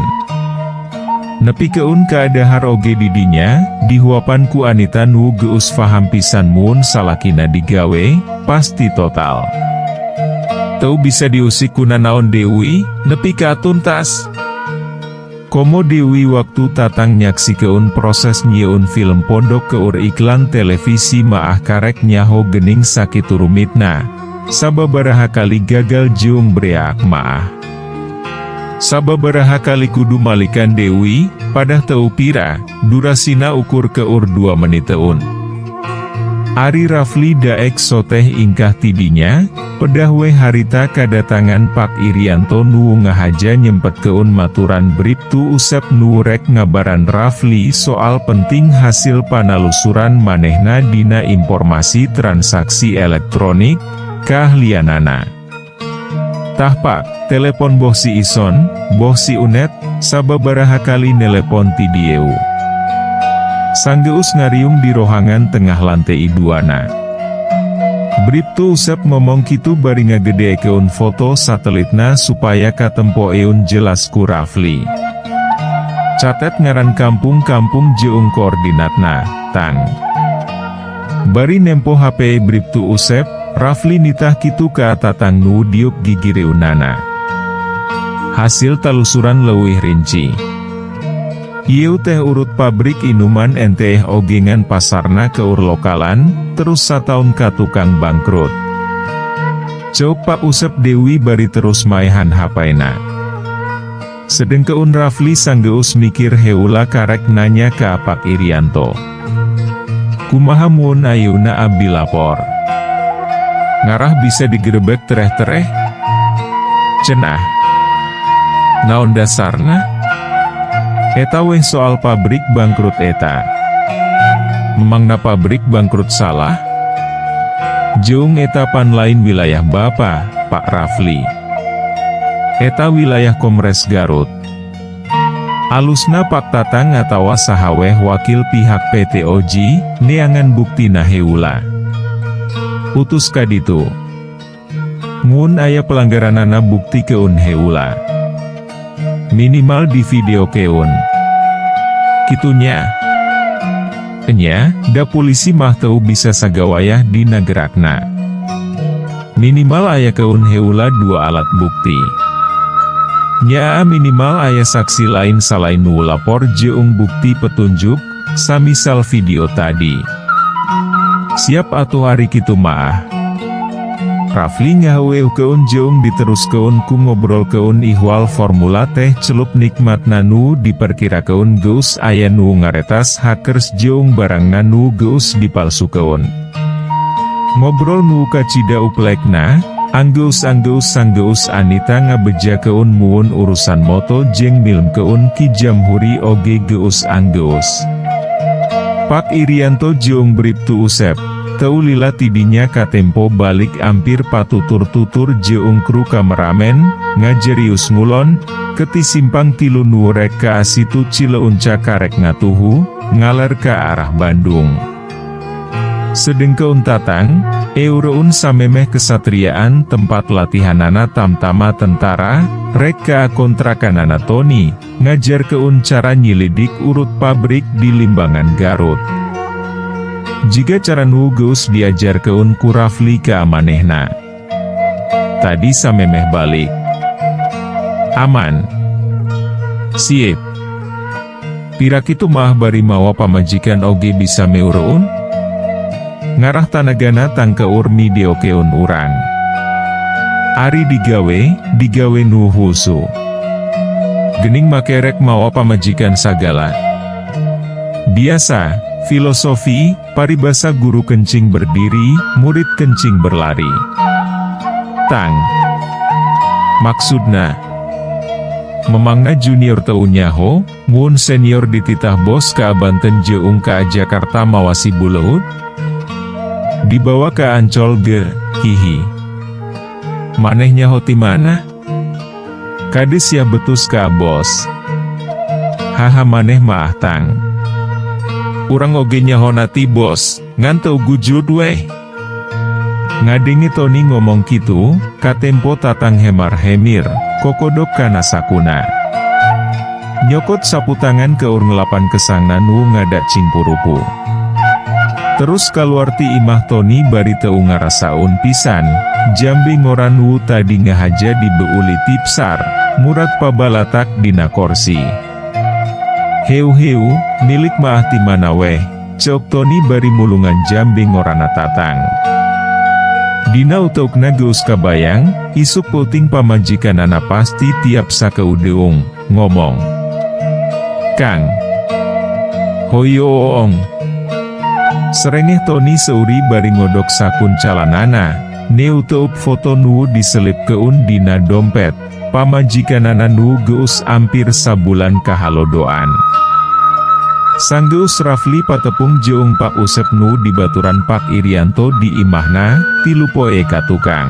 Nepikeun ka dahar oge didinya, dihuapan ku Anita nu geus faham pisan mun salakina digawe, pasti total. Teu bisa diusik ku nanaon deui, nepi ka tuntas. Komo deui waktu Tatang nyaksikeun proses nyieun film pondok keur iklan televisi maah karek nyaho gening sakitu rumitna. Sababaraha kali gagal jeung break maah. Sababaraha kali kudu malikan deui, padah teu pira, durasina ukur keur 2 meniteun. Ari Rafli daek soteh ingkah tidinya, pedah we harita kadatangan Pak Irianto nu ngahaja nyempetkeun maturan Briptu Usep nu rek ngabaran Rafli soal penting hasil panalusuran manehna dina informasi transaksi elektronik, kaahlianana. Tah Pak, telepon boh si Ison, boh si Unet, sababaraha kali nelepon ti dieu. Sanggeus ngariung di rohangan tengah lantai duana. Briptu Usep ngomong kitu bari ngagedekeun foto satelitna supaya katempoeun jelas ku Rafli. Catet ngaran kampung-kampung jeung koordinatna, Tang. Bari nempo HP Briptu Usep, Rafli nitah kitu ka Tatang nu diuk gigireunana. Hasil talusuran leuwih rinci. Ieu teh urut pabrik inuman enteh ogengan pasarna keur lokalan, terus sataun ka tukang bangkrut. Ceuk Pak Usep deui bari terus maehan hapena. Sedengkeun Rafli sanggeus mikir heula karek nanya ka Pak Irianto. Kumaha mun ayeuna abdi lapor? Ngarah bisa digerebek tereh-tereh? Cenah. Naon dasarna? Eta weh soal pabrik bangkrut eta. Memangna pabrik bangkrut salah? Jeung eta pan lain wilayah Bapa, Pak Rafli. Eta wilayah Komres Garut. Alusna Pak Tatang atawa saha weh wakil pihak PT Oji, neangan buktina heula. Utus ka ditu. Mun aya pelanggaranana buktikeun heula. Minimal di video keun. Kitu nya. Enya, da polisi mah teu bisa sagawayah dina gerakna. Minimal aya keun heula dua alat bukti. Nyaa, minimal aya saksi lain salain nu lapor jeung bukti petunjuk, samisal video tadi. Siap atuh ari kitu mah. Rafli ngaheueukeun jeung diteruskeun ku ngobrolkeun ihwal formula teh celup nikmat nu diperkirakeun geus aya nu ngaretas hackers jeung barangna nu geus dipalsukeun. Ngobrol nu kacida uplekna, anggeus-anggeus sanggeus Anita ngabejakeun muun urusan moto jeung milmkeun Ki Jamhuri oge geus anggeus. Pak Irianto jeung Briptu Usep, teu lila tidinya katempo balik ampir patutur-tutur jeung kru kameramen, ngajerius ngulon, ke ti simpang tilu nu rek ka Situ Cileunca karek ngatuhu, ngaler ka arah Bandung. Sedengkeun Tatang, eureun samemeh kesatriaan tempat latihanana tamtama tentara, rek ka kontrakanana Tony, ngajarkeun cara nyilidik urut pabrik di Limbangan Garut. Jiga cara nu geus diajarkeun ku Rafli ka manehna. Tadi samemeh balik. Aman. Siip. Pira kitu mah bari mawa pamajikan oge bisa meureun? Ngarah tanagana tangkeur videokeun urang. Ari digawe, digawe nu husu. Gening make rek mawa pamajikan sagala. Biasa, filosofi, paribasa guru kencing berdiri, murid kencing berlari. Tang. Maksudna, memangna junior teu nyaho, mun senior dititah bos ka Banten jeung ka Jakarta mawa si buleud? Dibawa ke Ancol ge, hihi. Maneh nyaho ti mana? Kade sia betus ka bos. Haha, maneh mah Tang. Urang oge nyahona ti bos, ngan teu gujud weh. Ngadenge Tony ngomong kitu, katempo Tatang hemar hemir, kokodok kana sakuna. Nyokot sapu tangan keur ngelapan kesangna nu ngadak cingpurupu. Terus kaluar ti imah Tony bari teu ngarasaeun pisan, jambe ngora nu tadi ngahaja dibeuli tipsar, murag pabalatak dina korsi. "Heu heu, milik maah ti mana weh," ceuk Tony bari mulungan jambe ngorana Tatang. Dina uteukna geus kabayang, isuk peuting pamajikanana pasti tiap sakeudeung, ngomong. "Kang. Hoyoong." Serengeh Tony seuri bari ngodok sakun calanana, neuteup foto nu diselipkeun dina dompet, pamajikanana nu geus ampir sabulan kahalodoan. Sanggeus Rafli patepung jeung Pak Usep nu dibaturan Pak Irianto di imahna, 3 poe ka tukang.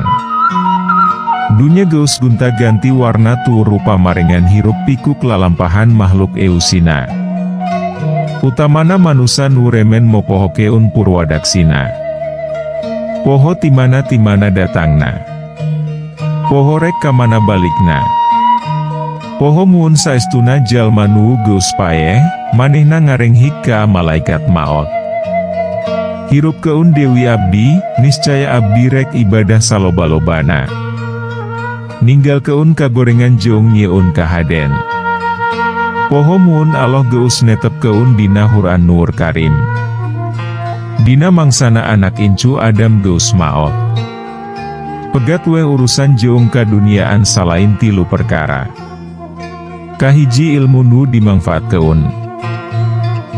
Dunya geus gunta-ganti warna tur rupa marengan hiruk pikuk lalampahan makhluk eusina. Utamana manusa nu remen mopohokeun purwadaksina. Poho timana-timana datangna. Poho rek kamana balikna. Poho mun saestuna jalma nu geus paeh, manehna ngarenghik ka malaikat maot. Hirupkeun deui abdi, niscaya abdi rek ibadah saloba-lobana. Ninggalkeun kagorengan jeung nyieun kahaden. Poho mun Allah geus netepkeun dina Quran Nur Karim. Dina mangsana anak incu Adam geus maot. Pegat weh urusan jeung kaduniaan salain tilu perkara. Kahiji, ilmu nu dimangfaatkeun.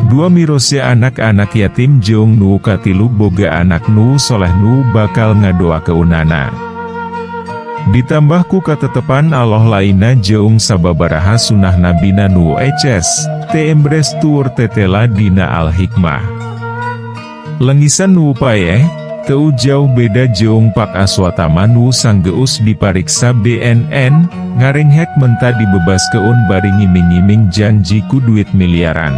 Dua, mirose anak-anak yatim, jeung nu katilu boga anak nu soleh nu bakal ngadoakeunana. Ditambah ku katetepan Allah lainna jeung sababaraha sunah nabina nu eces, tembres tur tetela dina al-hikmah. Lengisan nu paeh, teu jauh beda jeung Pak Aswatama nu sanggeus dipariksa BNN, ngarenghek menta dibebaskeun bari ngiming-ngiming janji ku duit miliaran.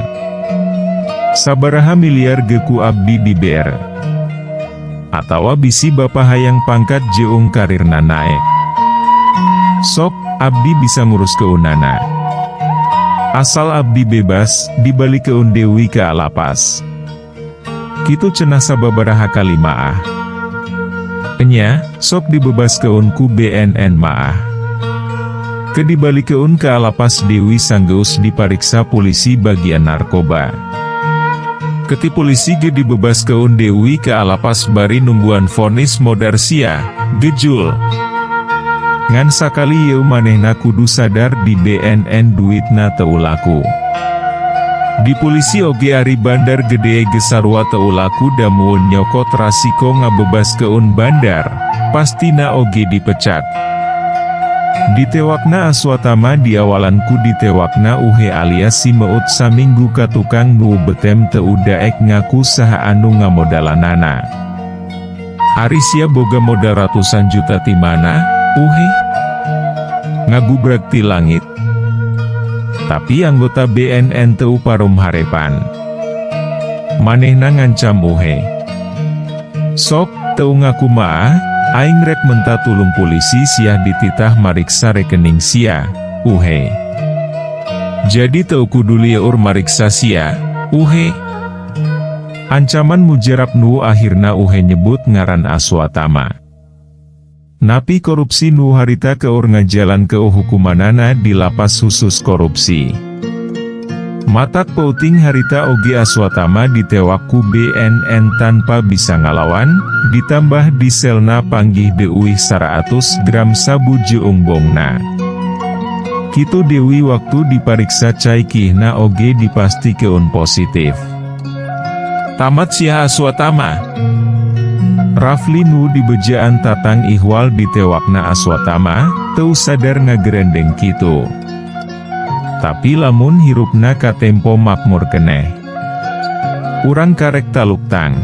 "Sabaraha miliar ge ku abdi dibere. Atawa bisi bapa hayang pangkat jeung karirna naek. Sok, abdi bisa ngurus keunana. Asal abdi bebas, dibalikeun deui ka lapas." Kitu cenah sababaraha kali maah. Enya, sok dibebaskeun ku BNN maah. Ke dibalikeun ka lapas deui sanggeus dipariksa polisi bagian narkoba. Ke ti polisi ge dibebaskeun deui ka lapas bari nungguan vonis modar sia, gejul. Ngan sakali yeu manehna kudu sadar di BNN duitna teu laku. Di polisi oge ari bandar gede ge sarua teu laku, da mun nyokot rasiko ngabebaskeun bandar, pastina oge dipecat. Ditewakna Aswatama diawalan ku ditewakna Uhe alias si Meut saminggu ka tukang nu betem teu daek ngaku saha anu ngamodalanana. Ari sia boga modal ratusan juta ti mana, Uhe? Ngagubrag ti langit? Tapi anggota BNN teu parum harepan. Manehna ngancam Uhe. "Sok, teu ngaku maah, aing rek menta tulung polisi sia dititah mariksa rekening sia, Uhe. Jadi teu kudu lieur mariksa sia, Uhe." Ancaman mujarab nu akhirna Uhe nyebut ngaran Aswatama. Napi korupsi nu harita keur ngajalankeun hukumanana di lapas khusus korupsi. Matak peuting harita oge Aswatama ditewak ku BNN tanpa bisa ngalawan, ditambah di selna panggih deuih 100 gram sabu jeung bongna. Kitu deui waktu dipariksa cai kiihna oge dipastikeun positif. Tamat sia, Aswatama. Rafli nu dibejaan Tatang ihwal ditewakna Aswatama, teu sadar ngagerendeng kitu. Tapi lamun hirupna katempo makmur keneh. Urang karek taluktang.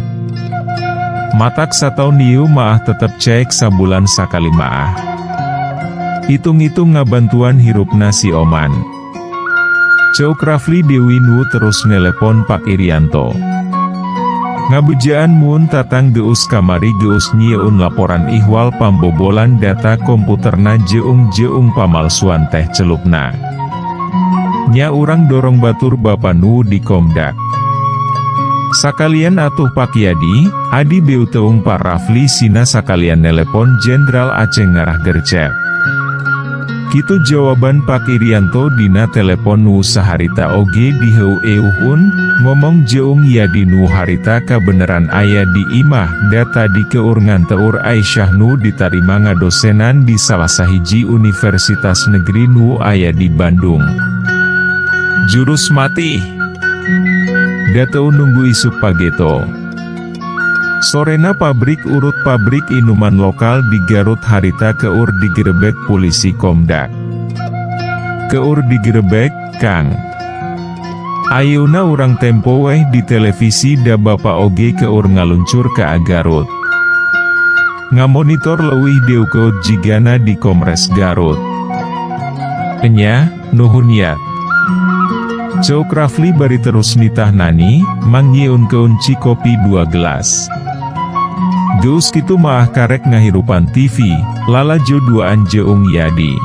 Matak sataun ieu maah tetep cek sabulan sakali maah. Itung-itung ngabantuan hirupna si Oman. Ceuk Rafli deui nu terus nelepon Pak Irianto. Ngabejaan mun Tatang geus kamari geus nyieun laporan ihwal pambobolan data komputerna jeung-jeung pamalsuan teh celupna. Nya, urang dorong batur bapa nu di Komdak. Sakalian atuh Pak Yadi, adi beuteung Pak Rafli sina sakalian nelepon Jenderal Aceh ngarah gercep. Kitu jawaban Pak Irianto dina telepon nu saharita oge diheueuhun, ngomong jeung Yadi nu harita kabeneran aya di imah, data di keur nganteur Aisyah nu ditarima ngadosenan di salah sahiji universitas negeri nu aya di Bandung. Jurus mati. Da teu nunggu isuk pageto. Sorena pabrik urut pabrik inuman lokal di Garut harita keur digerebek polisi Komdak. Keur digerebek, Kang. Ayeuna urang tempo weh di televisi, da bapa oge keur ngaluncur ka Garut. Ngamonitor leuwih deukeut jigana di Komres Garut. Enya, nuhun ya. Ceuk Rafli bari terus nitah nani, mangnyieunkeun cikopi dua gelas. Geus kitu maah karek ngahirupan TV, lalajo duaan jeung Yadi.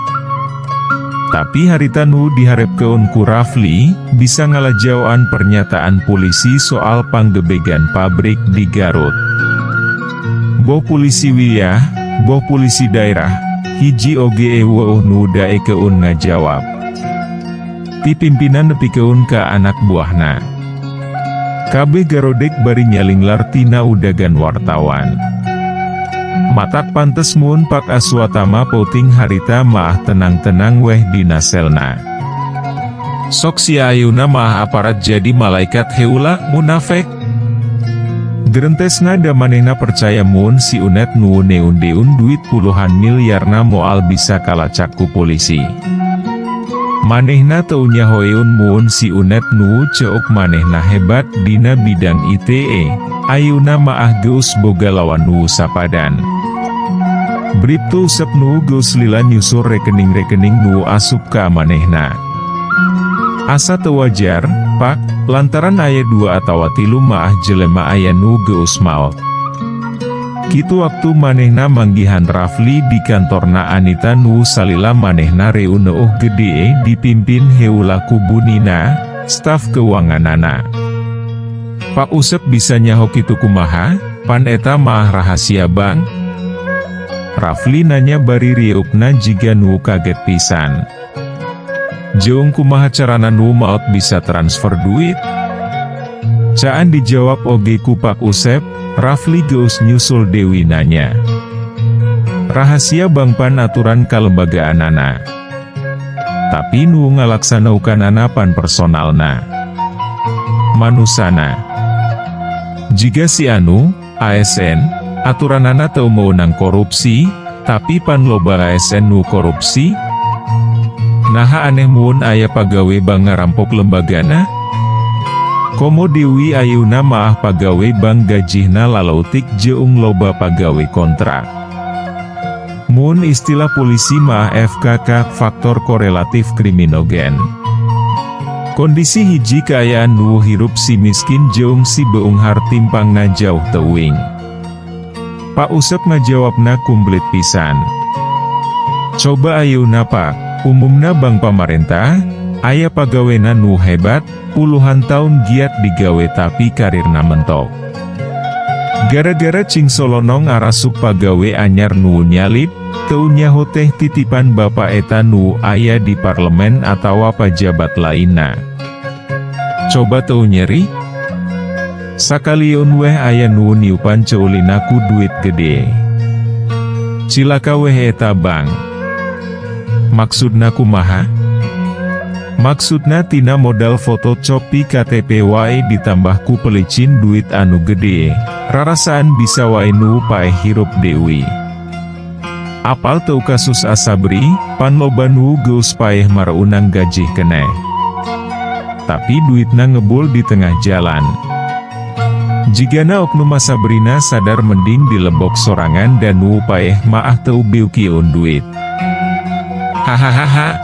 Tapi harita nu diharepkeun ku Rafli, bisa ngalajaoan pernyataan polisi soal panggebegan pabrik di Garut. Boh polisi wilayah, boh polisi daerah, hiji oge euweuh nu daekeun ngajawab. Ti pimpinan nepikeun ka anak buahna. Kabeh garodek bari nyalinglar tina udagan wartawan. Matak pantes mun Pak Aswatama peuting harita maah tenang-tenang weh dina selna. Sok sia ayeuna maah aparat jadi malaikat heula, munafik. Gerentesna da manehna percaya mun si Unet nu neun-deun duit puluhan miliarna moal bisa kalacak ku polisi. Manehna teu nyahoeun mun si Unet nu ceuk manehna hebat dina bidang ITE, ayeuna maah geus boga lawan nu sapadan. Briptu Usep nu geus lila nyusur rekening-rekening nu asup ka manehna. Asa teu wajar, Pak, lantaran aya dua atawa tilu maah jelema aya nu geus maot. Kitu waktu manehna manggihan Rafli di kantorna Anita nu salila manehna reuneuh gede dipimpin heula ku Bu Nina, staf keuanganana. Pak Usep bisa nyaho kitu kumaha, pan eta maah rahasia bank? Rafli nanya bari rieupna jiga nu kaget pisan. Jeung kumaha carana nu maot bisa transfer duit? Caan dijawab oge ku Pak Usep, Rafli geus nyusul deui nanya. Rahasia bank pan aturan kalembagaanana. Tapi nu ngalaksanaukanana pan personalna. Manusana. Jiga si anu, ASN, aturanana teu meunang korupsi, tapi pan loba ASN nu korupsi? Naha aneh mun aya pagawe bank ngarampok lembagana? Komo deui ayeuna maah pagawe bank gajihna laleutik jeung loba pagawe kontrak. Mun istilah polisi maah FKK, faktor korelatif kriminogen. Kondisi hiji kaayaan nu hirup si miskin jeung si beunghar timpangna jauh teuing. Pak Usep ngajawabna kumplit pisan. Coba ayeuna, Pak, umumna bank pamarentah, aya pagawena nu hebat, puluhan tahun giat digawe tapi karirna mentok. Gara-gara cing solonong arasup pagawe anyar nu nyalip, teu nyaho teh titipan bapak eta nu aya di parlemen atawa pajabat lainna. Coba teu nyeri? Sakalieun weh aya nu niupan ceulina ku duit gede. Cilaka weh eta bank. Maksudna kumaha? Maksudna tina modal fotokopi KTP wae ditambah ku pelicin duit anu gede, rarasaan bisa wae nu paeh hirup deui. Apal teu kasus Asabri, pan loba nu geus paeh maraunang gajih keneh. Tapi duitna ngebul di tengah jalan. Jigana oknum Asabrina sadar mending dilebok sorangan dan nu paeh maah teu beukieun duit. Hahaha.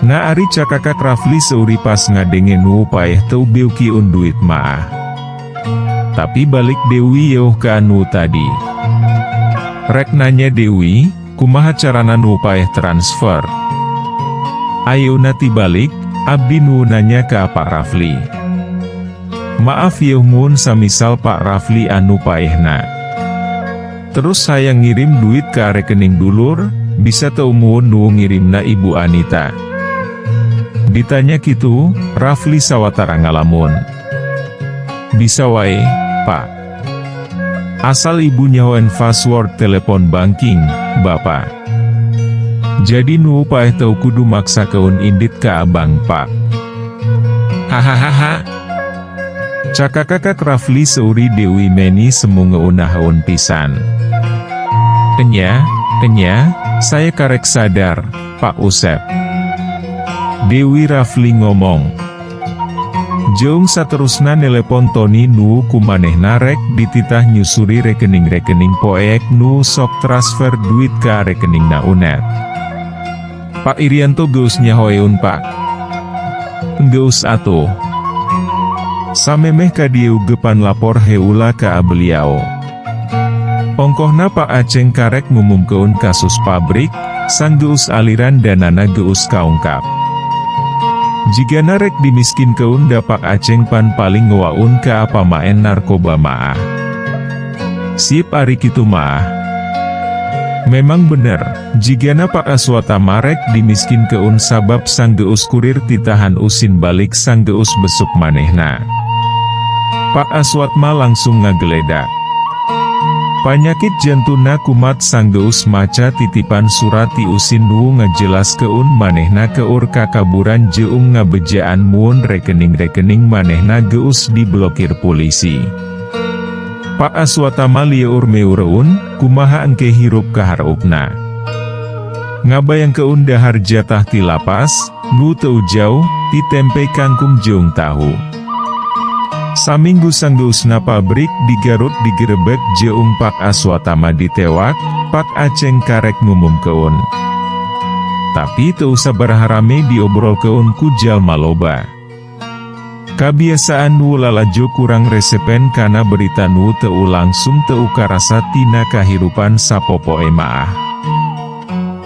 Na ari cakakak Rafli seuri pas ngadenge nu paeh teu beukieun duit maah. Tapi balik deui yeuh ka anu tadi. Rek nanya deui, kumaha carana nu paeh transfer? Ayeuna tibalik, abdi nu nanya ka Pak Rafli. Maaf yeuh, mun samisal Pak Rafli anu paehna. Terus saya ngirim duit ke rekening dulur, bisa teu mun nu ngirimna Ibu Anita? Ditanya kitu, Rafli sawatara ngalamun. Bisa wae, Pak. Asal ibu nyahoan password telepon banking, Bapak. Jadi nu paeh teu kudu maksakeun indit ka abang, Pak. Hahaha. Cakakakak Rafli seuri deui meni semu ngeunaheun pisan. Enya, enya, saya karek sadar, Pak Usep. Dewi Rafli ngomong. Jeung saterusna nelepon Tony nu kumanehna rek dititah nyusuri rekening-rekening poek nu sok transfer duit ka rekeningna Unet. Pak Irianto geus nyahoeun, Pak. Geus atuh. Samemeh ka dieu ge pan lapor heula ka beliau. Ongkohna Pak Aceng karek ngumumkeun kasus pabrik, sanggeus aliran danana geus kaungkap. Jigana rek dimiskinkeun da Pak Aceng pan paling ngewaun ka pamaen narkoba maah. Sip ari kitu maah. Memang bener, jigana Pak Aswatama rek dimiskinkeun sabab sanggeus kurir titahan usin balik sanggeus besuk manehna. Pak Aswatma langsung ngageledak. Panyakit jantuna kumat sanggeus maca titipan surat ti usin nu ngajelaskeun manehna keur kakaburan jeung ngabejaan mun rekening-rekening manehna geus diblokir polisi. Pak Aswatama lieur meureun, kumaha engke hirup kahareupna. Ngabayangkeun dahar jatah ti lapas, nu teu jauh, ti tempe kangkung jeung tahu. Saminggu sanggeusna pabrik di Garut digerebek jeung Pak Aswatama ditewak, Pak Aceng karek ngumumkeun. Tapi teu sabaraha rame diobrolkeun ku jalma loba. Kabiasaan nu lalajo kurang resepen kana berita nu teu langsung teu karasa tina kahirupan sapopoe maah.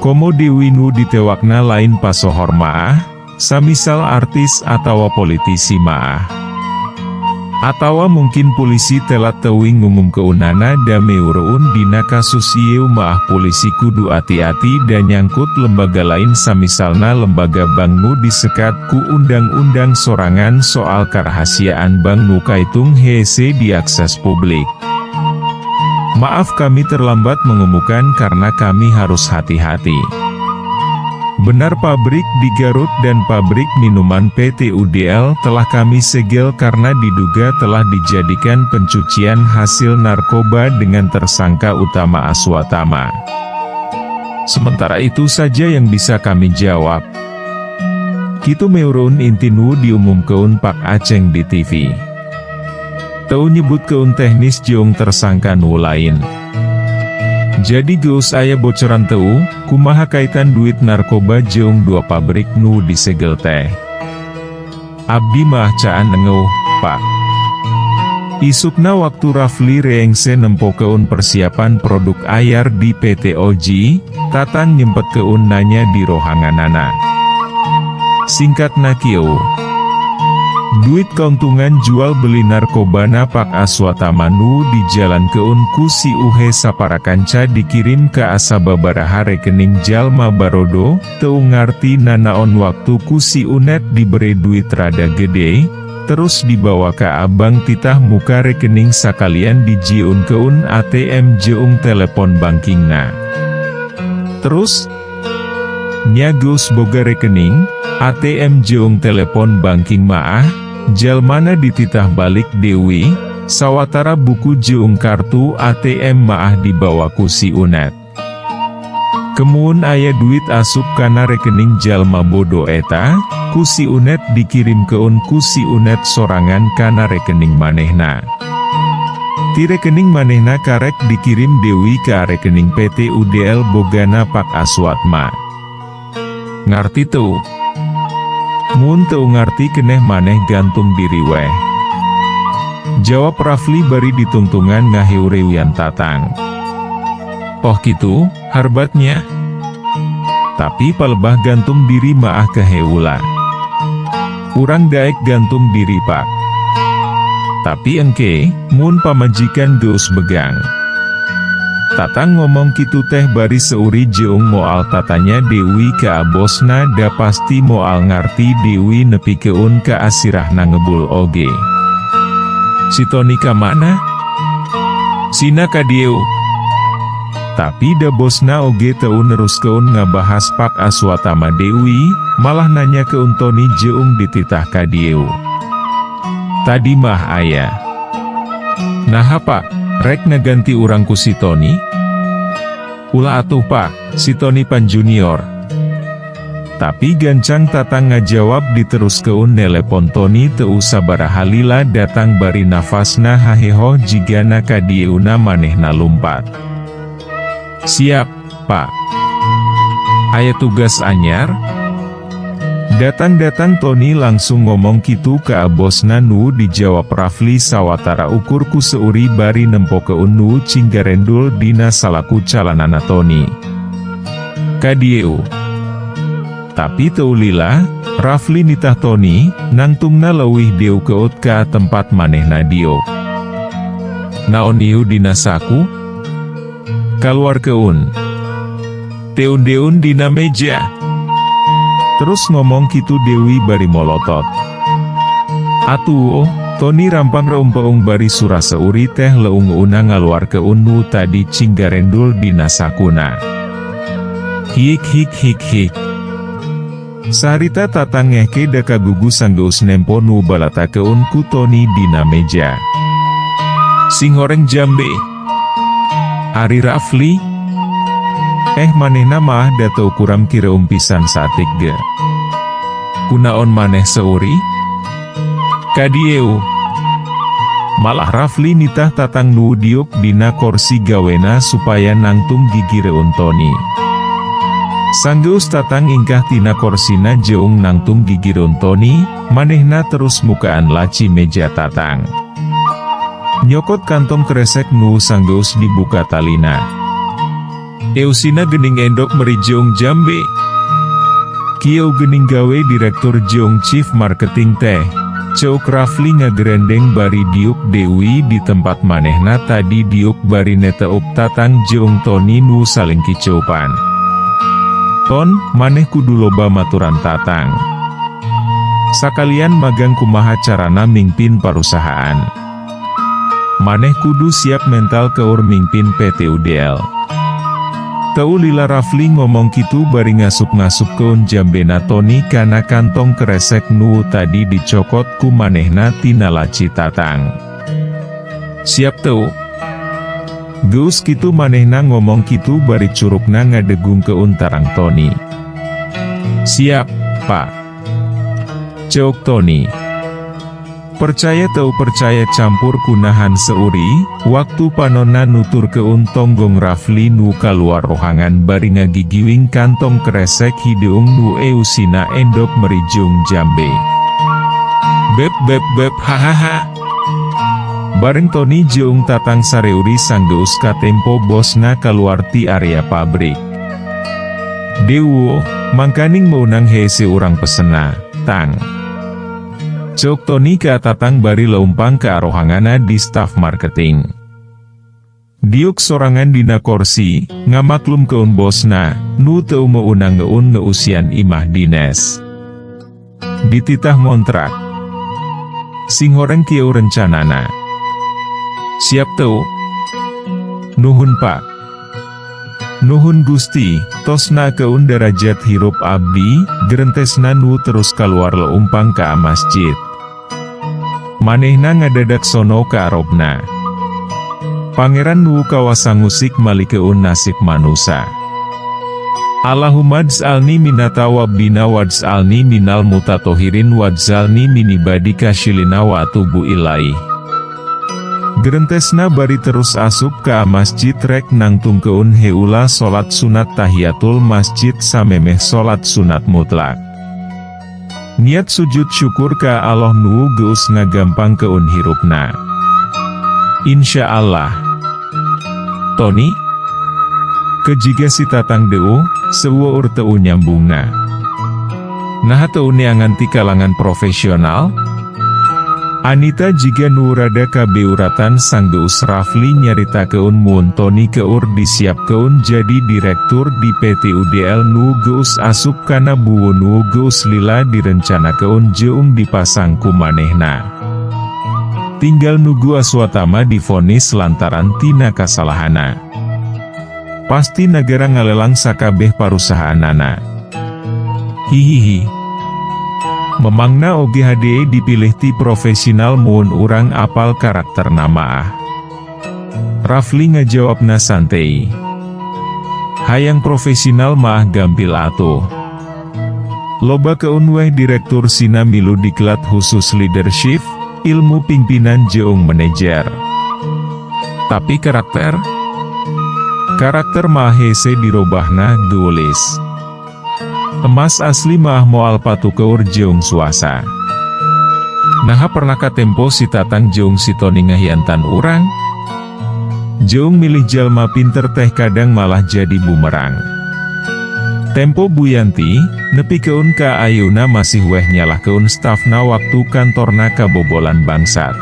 Komo deui nu ditewakna lain pasohor maah, samisal artis atawa politisi maah. Atawa mungkin polisi telat teuing ngumumkeunana da meureun dina kasus ieu maah polisi kudu ati-ati dan nyangkut lembaga lain, samisalna lembaga bank nu disekat ku undang-undang sorangan soal karahasiaan bank nu kaitung hese diakses publik. Maaf, kami terlambat mengumumkan karena kami harus hati-hati. Benar, pabrik di Garut dan pabrik minuman PT UDL telah kami segel karena diduga telah dijadikan pencucian hasil narkoba dengan tersangka utama Aswatama. Sementara itu saja yang bisa kami jawab. Kitu meureun inti nu diumumkeun Pak Aceng di TV. Teu nyebutkeun teknis jeung tersangka nu lain. Jadi geus aya bocoran teu, kumaha kaitan duit narkoba jeung dua pabrik nu disegel teh? Abdi mah caan engeuh, Pak. Isukna waktu Rafli reengse nempokeun persiapan produk ayar di PT OG, Tatang nyempetkeun nanya di rohanganana. Singkatna kieu. Duit kauntungan jual beli narkobana Pak Aswatama nu dijalankeun ku si Uhe saparakanca dikirim ka asababaraha rekening jalma barodo, teu ngarti nanaon waktu ku si Unet dibere duit rada gede, terus dibawa ka abang titah muka rekening sakalian dijieunkeun ATM jeung telepon bankingna. Terus? Nya geus boga rekening, ATM jeung telepon banking maah, jalmana dititah balik deui, sawatara buku jeung kartu ATM maah dibawa ku si Unet. Kemuun aya duit asup kana rekening jalma bodo eta, ku si Unet dikirimkeun ku si Unet sorangan kana rekening manehna. Ti rekening manehna karek dikirim deui ka rekening PT UDL bogana Pak Aswatma. Ngarti teu? Mun teu ngarti keneh maneh gantung diri weh. Jawab Rafli bari ditungtungan ngaheureuyaan Tatang. Oh kitu, harbatnya? Tapi palebah gantung diri maah keheula. Urang daek gantung diri, Pak. Tapi engke, mun pamajikan geus begang. Tatang ngomong kitu teh bari seuri jeung moal tatanya deui ka bosna da pasti moal ngarti deui nepikeun ka asirahna ngebul oge. Si Tony ka mana? Sina ka dieu. Tapi da bosna oge teu neruskeun ngabahas Pak Aswatama deui, malah nanyakeun Tony jeung dititah ka dieu. Tadi mah aya. Naha, Pak, rek ngaganti urang ku si Tony? Ulah atuh, Pak, si Tony pan junior. Tapi gancang Tatang ngajawab diteruskeun nelepon Tony teu sabaraha lila datang bari nafasna haheho jigana ka dieuna manehna lumpat. Siap, Pak. Aya tugas anyar? Datang-datang Tony langsung ngomong kitu ka bosna nu dijawab Rafli sawatara ukur ku seuri bari nempokeun nu cinggarendul dina salaku calanana Tony. Ka dieu. Tapi teu lila, Rafli nitah Tony, nangtungna leuwih deukeut ka tempat manehna diuk. Naon ieu dina saku? Kaluarkeun. Teun-deun dina meja. Terus ngomong kitu deui bari molotot. Atuh, Tony rampang reumpeung bari sura seuri teh leungeunna ngaluarkeun nu tadi cinggarendul dina sakuna. Hik hik hik hik. Saharita Tatang ngehke da kagugu sanggeus nempo nu balatakeun ku Tony dina meja. Singhoreng jambe. Ari Rafli? Eh, manehna mah da teu kuram kireum pisan satik ge. Kunaon maneh seuri? Kadieu. Malah Rafli nitah Tatang nu diuk dina korsi gawena supaya nangtung gigireun Tony. Sanggeus Tatang ingkah tina korsina jeung nangtung gigireun Tony, manehna terus mukaan laci meja Tatang. Nyokot kantong kresek nu sanggeus dibuka talina. Eusina gening endok meri jeung jambe. Kieu gening gawe direktur jeung chief marketing teh. Ceuk Rafli ngagerendeng bari diuk deui di tempat manehna tadi diuk bari neteup Tatang jeung Tony nu saling kiceupan. Ton, maneh kudu loba maturan Tatang. Sakalian magang kumaha carana mingpin parusahaan. Maneh kudu siap mental keur mingpin PT UDL. Teu lila Rafli ngomong kitu bari ngasup-ngasupkeun jambena Tony kana kantong kresek nu tadi dicokot ku manehna tina laci Tatang. Siap teu? Geus kitu manehna ngomong kitu bari curukna ngadegungkeun tarang Tony. Siap, Pak. Ceuk Tony. Percaya teu percaya campur kunahan seuri, waktu panonna nuturkeun tonggong Rafli nu kaluar rohangan bari ngagigiwing kantong kresek hideung nu eusina endok meri jeung jambe. Beb beb beb hahaha. Bareng Tony jeung Tatang sareuri sanggeus katempo bosna kaluar ti area pabrik. Dewo, mangkaning meunang hese urang pesena, Tang. Ceuk Tony ka Tatang bari leumpang ka rohanganna di staf marketing. Diuk sorangan dina korsi, ngamaklumkeun bosna, nu teu meunang ngeun ngeusian imah dines. Dititah ngontrak. Singhoreng kieu rencanana. Siap teu? Nuhun, Pak. Nuhun Gusti, tos naekkeun darajat hirup abdi, gerentesna nu terus kaluar leumpang ka masjid. Manehna ngadadak sono ka Arobna. Pangeran nu kawasa ngusik malikeun nasib manusa. Allahumma ij'alni minat tawwabina waj'alni minal mutathohirin waj'alni min ibadika shilina wa atubu ilaih. Gerentesna bari terus asup ka masjid rek nangtungkeun heula salat sunat tahiyatul masjid samemeh salat sunat mutlak. Niat sujud syukur ka Allah nu geus ngagampangkeun hirupna. Insya Allah. Tony? Ke jiga si Tatang deuh, seueur teu nyambungna. Naha teu neangan ti kalangan profesional? Anita jiga nu rada kabeuratan sanggeus Rafli nyaritakeun mun Tony keur disiapkeun jadi direktur di PT UDL nu geus asup kana buwu nu geus lila direncanakeun jeung dipasang ku manehna. Tinggal nugu Aswatama divonis lantaran tina kasalahana. Pasti nagara ngalelang sakabeh parusahaanana. Hihihi. Memangna oge hade dipilih ti profesional mun urang apal karakterna maah. Rafli ngajawabna santai. Hayang profesional maah gampil atuh. Loba keun weh direktur sina milu diklat khusus leadership, ilmu pimpinan jeung manajer. Tapi karakter? Karakter mah hese dirobahna, geulis. Emas asli mah moal patukeur jeung suasa. Naha pernah katempo si Tatang jeung si Tony ngahianatan urang? Jeung milih jalma pinter teh kadang malah jadi bumerang. Tempo Bu Yanti, nepikeun ka ayeuna masih weh nyalahkeun stafna waktu kantorna kabobolan bangsat.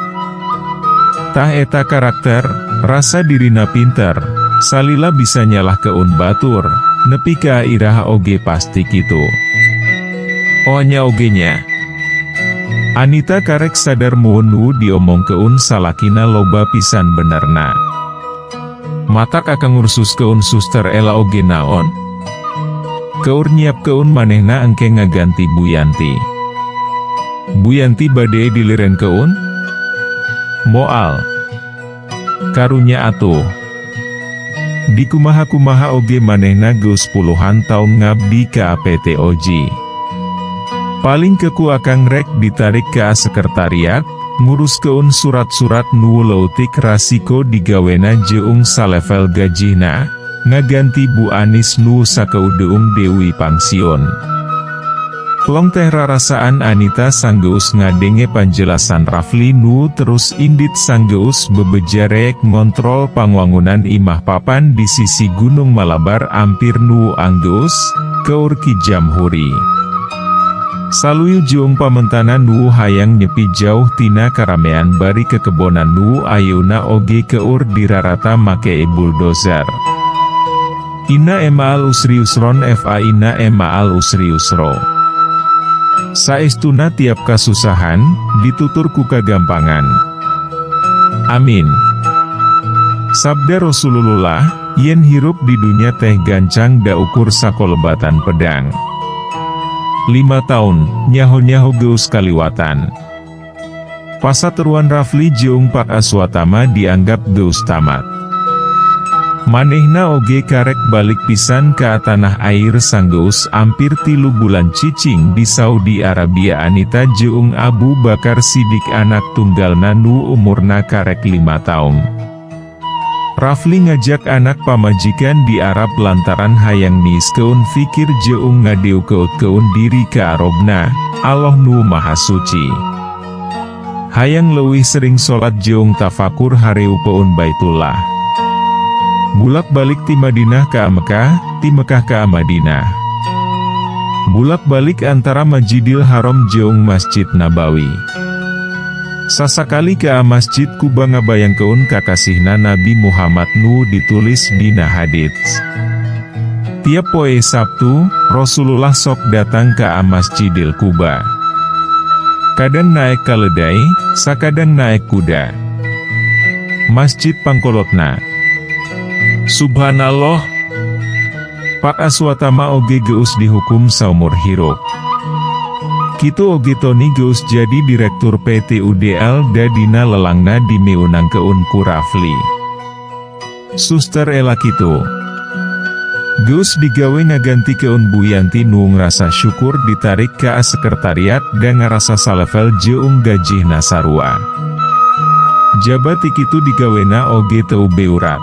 Tah eta karakter, rasa dirina pinter, salila bisa nyalahkeun batur, nepi ka iraha oge pasti kitu. Oh, nya oge nya. Anita karek sadar mun nu diomongkeun salakina loba pisan benerna. Matak akang ngursuskeun suster Ela oge naon? Keur nyiapkeun manehna engke ngaganti Bu Yanti. Bu Yanti bade dilirenkeun? Moal. Karunya atuh. Dikumaha-kumaha oge manehna geus puluhan taun ngabdi ka PT Oji. Paling ke ku akang rek ditarik ka sekretariat, nguruskeun surat-surat nu leutik rasiko digawena jeung salevel gajihna, ngaganti Bu Anis nu sakeudeung deui pangsiun. Plong teh rarasaan Anita sanggeus ngadenge panjelasan Rafli nu terus indit sanggeus bebeja rek ngontrol pangwangunan imah papan di sisi Gunung Malabar ampir nu anggeus, keur Ki Jamhuri. Saluyu jeung pamentana nu hayang nyepi jauh tina karamean bari kekebonan nu ayeuna oge keur dirarata make bulldozer. Inna ma'al usri yusron fa inna ma'al usri yusro. Saestuna tiap kasusahan, ditutur ku kagampangan. Amin. Sabda Rasulullah, yen hirup di dunya teh gancang da ukur sakolebatan pedang. 5 tahun, nyaho-nyaho geus kaliwatan. Pasateruan Rafli jeung Pak Aswatama dianggap geus tamat. Manehna oge karek balik pisan ka tanah air sanggeus ampir 3 bulan cicing di Saudi Arabia. Anita jeung Abu Bakar Sidik, anak tunggalna nu umurna karek 5 taun. Rafli ngajak anak pamajikan di Arab lantaran hayang niiskeun fikir jeung ngadeukeutkeun diri ka Arobna, Allah nu Maha Suci. Hayang leuwih sering salat jeung tafakur hareupeun Baitullah. Bulak-balik ti Madinah ka Mekah, ti Mekah ka Madinah. Bulak-balik antara Masjidil Haram jeung Masjid Nabawi. Sasakali ka Masjid Quba ngabayangkeun kakasihna Nabi Muhammad nu ditulis dina hadits. Tiap poe Sabtu, Rasulullah sok datang ka Masjidil Quba. Kadang naek keledai, sakadang naek kuda. Masjid pangkolotna. Subhanallah. Pak Aswatama oge geus dihukum saumur hirup. Kitu oge Tony geus jadi direktur PT UDL da dina lelangna dimeunangkeun ku Rafli. Suster Ela kitu. Geus digawe ngagantikeun Bu Yanti nu ngrasa syukur ditarik ka sekretariat dan ngarasa salevel jeung gajihna sarua. Jaba ti kitu digawena oge teu beurat.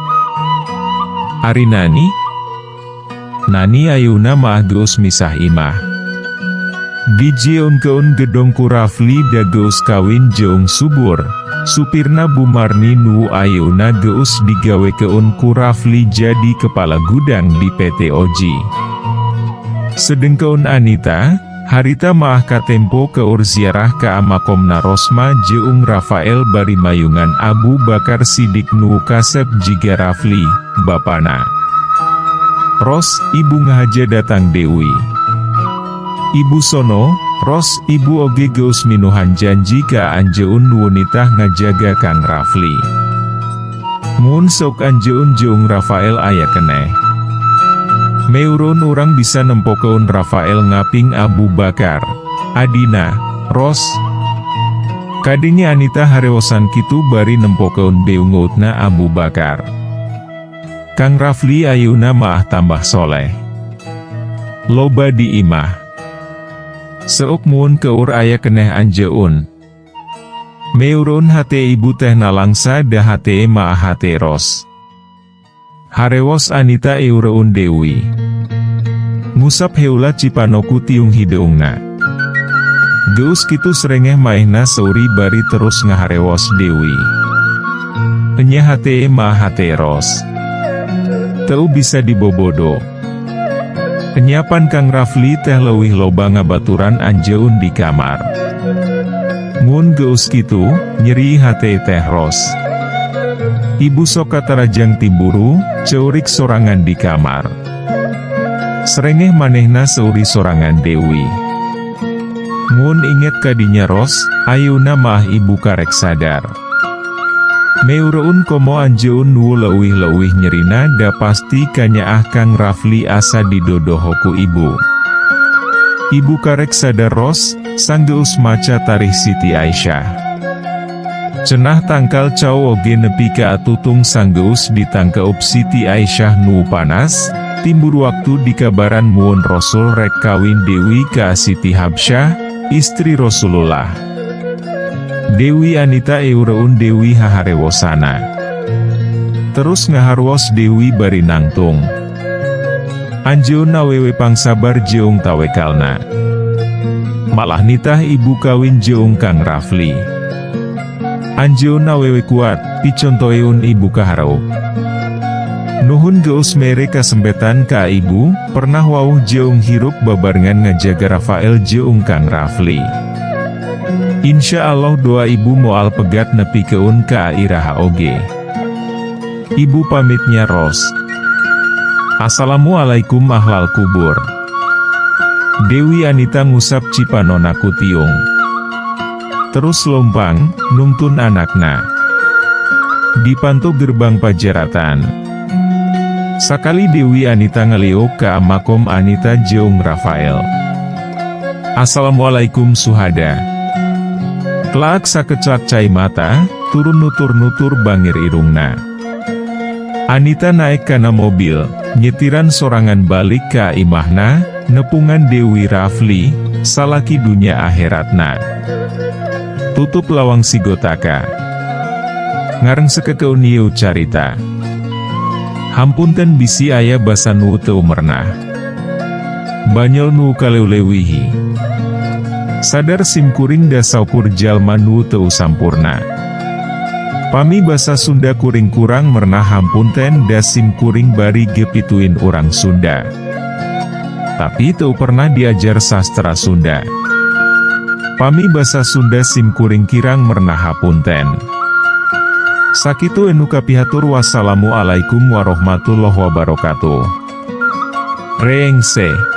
Ari Nani? Nani ayeuna mah geus misah imah. Dijieunkeun gedong ku Rafli da geus kawin jeung subur, supirna Bu Marni nu ayeuna geus digawekeun ku Rafli jadi kepala gudang di PT Oji. Sedengkeun Anita, harita maah katempo keur ziarah ka makomna Rosma jeung Rafael bari mayungan Abu Bakar Sidik nu kasep jiga Rafli, bapana. Ros, ibu ngahaja datang deui. Ibu sono, Ros, ibu oge geus minuhan janji ka anjeun nu nitah ngajaga Kang Rafli. Mun sok anjeun jeung Rafael aya keneh. Meureun urang bisa nempokeun Rafael ngaping Abu Bakar. Adina, Ros. Kadenge Anita harewosan kitu bari nempokeun beungeutna Abu Bakar. Kang Rafli ayeuna maah tambah soleh. Loba di imah. Seuk mun keur aya keneh anjeun. Meureun hate ibu teh nalangsa da hate maah hate Ros. Harewos Anita eureun Dewi. Ngusap heula cipano ku tiung hideungna. Geus kitu serengeh maehna seuri bari terus ngaharewos Dewi. Enya hate maah hate Ros. Teu bisa dibobodo. Enya pan Kang Rafli teh leuwih loba ngabaturan anjeun di kamar. Mun geus kitu, nyeri hate teh Ros. Ibu sok katarajang timburu, ceurik sorangan di kamar. Serengeh manehna seuri sorangan Dewi. Mun inget kadinya Ros, ayeuna mah ibu karek sadar. Meureun komo anjeun nu leuwih-leuwih nyerina da pasti kanyaah Kang Rafli asa didodoho ku ibu. Ibu karek sadar Ros, sanggeus maca tarikh Siti Aisyah. Cenah tangkal cau oge nepi ka atutung sanggeus ditangkeup Siti Aisyah nu panas, timbur waktu dikabaran mun Rasul rek kawin deui ka Siti Habsyah, istri Rasulullah. Dewi Anita eureun Dewi haharewosana. Terus ngaharwos Dewi bari nangtung. Anjeun awewe pangsabar jeung tawekalna. Malah nitah ibu kawin jeung Kang Rafli. Anjeun awewe kuat, picontoeun ibu kahareup. Nuhun geus mere kasempetan ka ibu, pernah wawuh jeung hirup babarengan ngajaga Rafael jeung Kang Rafli. Insya Allah doa ibu moal pegat nepikeun ka iraha oge. Ibu pamitnya Ros. Assalamualaikum ahlal kubur. Dewi Anita ngusap cipanona ku tiung. Terus lompang, nungtun anakna. Di panto gerbang pajaratan. Sakali Dewi Anita ngeliuk ka makom Anita jeung Rafael. Assalamualaikum suhada. Telaak sakecak cai mata, turun nutur-nutur bangir irungna. Anita naik kana mobil, nyetiran sorangan balik ka imahna, nepungan Dewi Rafli, salaki dunya akhiratna. Tutup lawang sigotaka. Ngarengsekekeun ieu carita. Hampunten bisi aya basa nu teu merenah. Banyol nu kaleulewihi. Sadar simkuring da saukur jalma nu teu sampurna. Pami basa Sunda kuring kurang merenah hampunten da simkuring bari ge pituin urang Sunda. Tapi teu pernah diajar sastra Sunda. Pami basa Sunda simkuring kirang merenah hapunten. Sakitu anu kapihatur, wassalamualaikum warahmatullahi wabarakatuh. Rengse.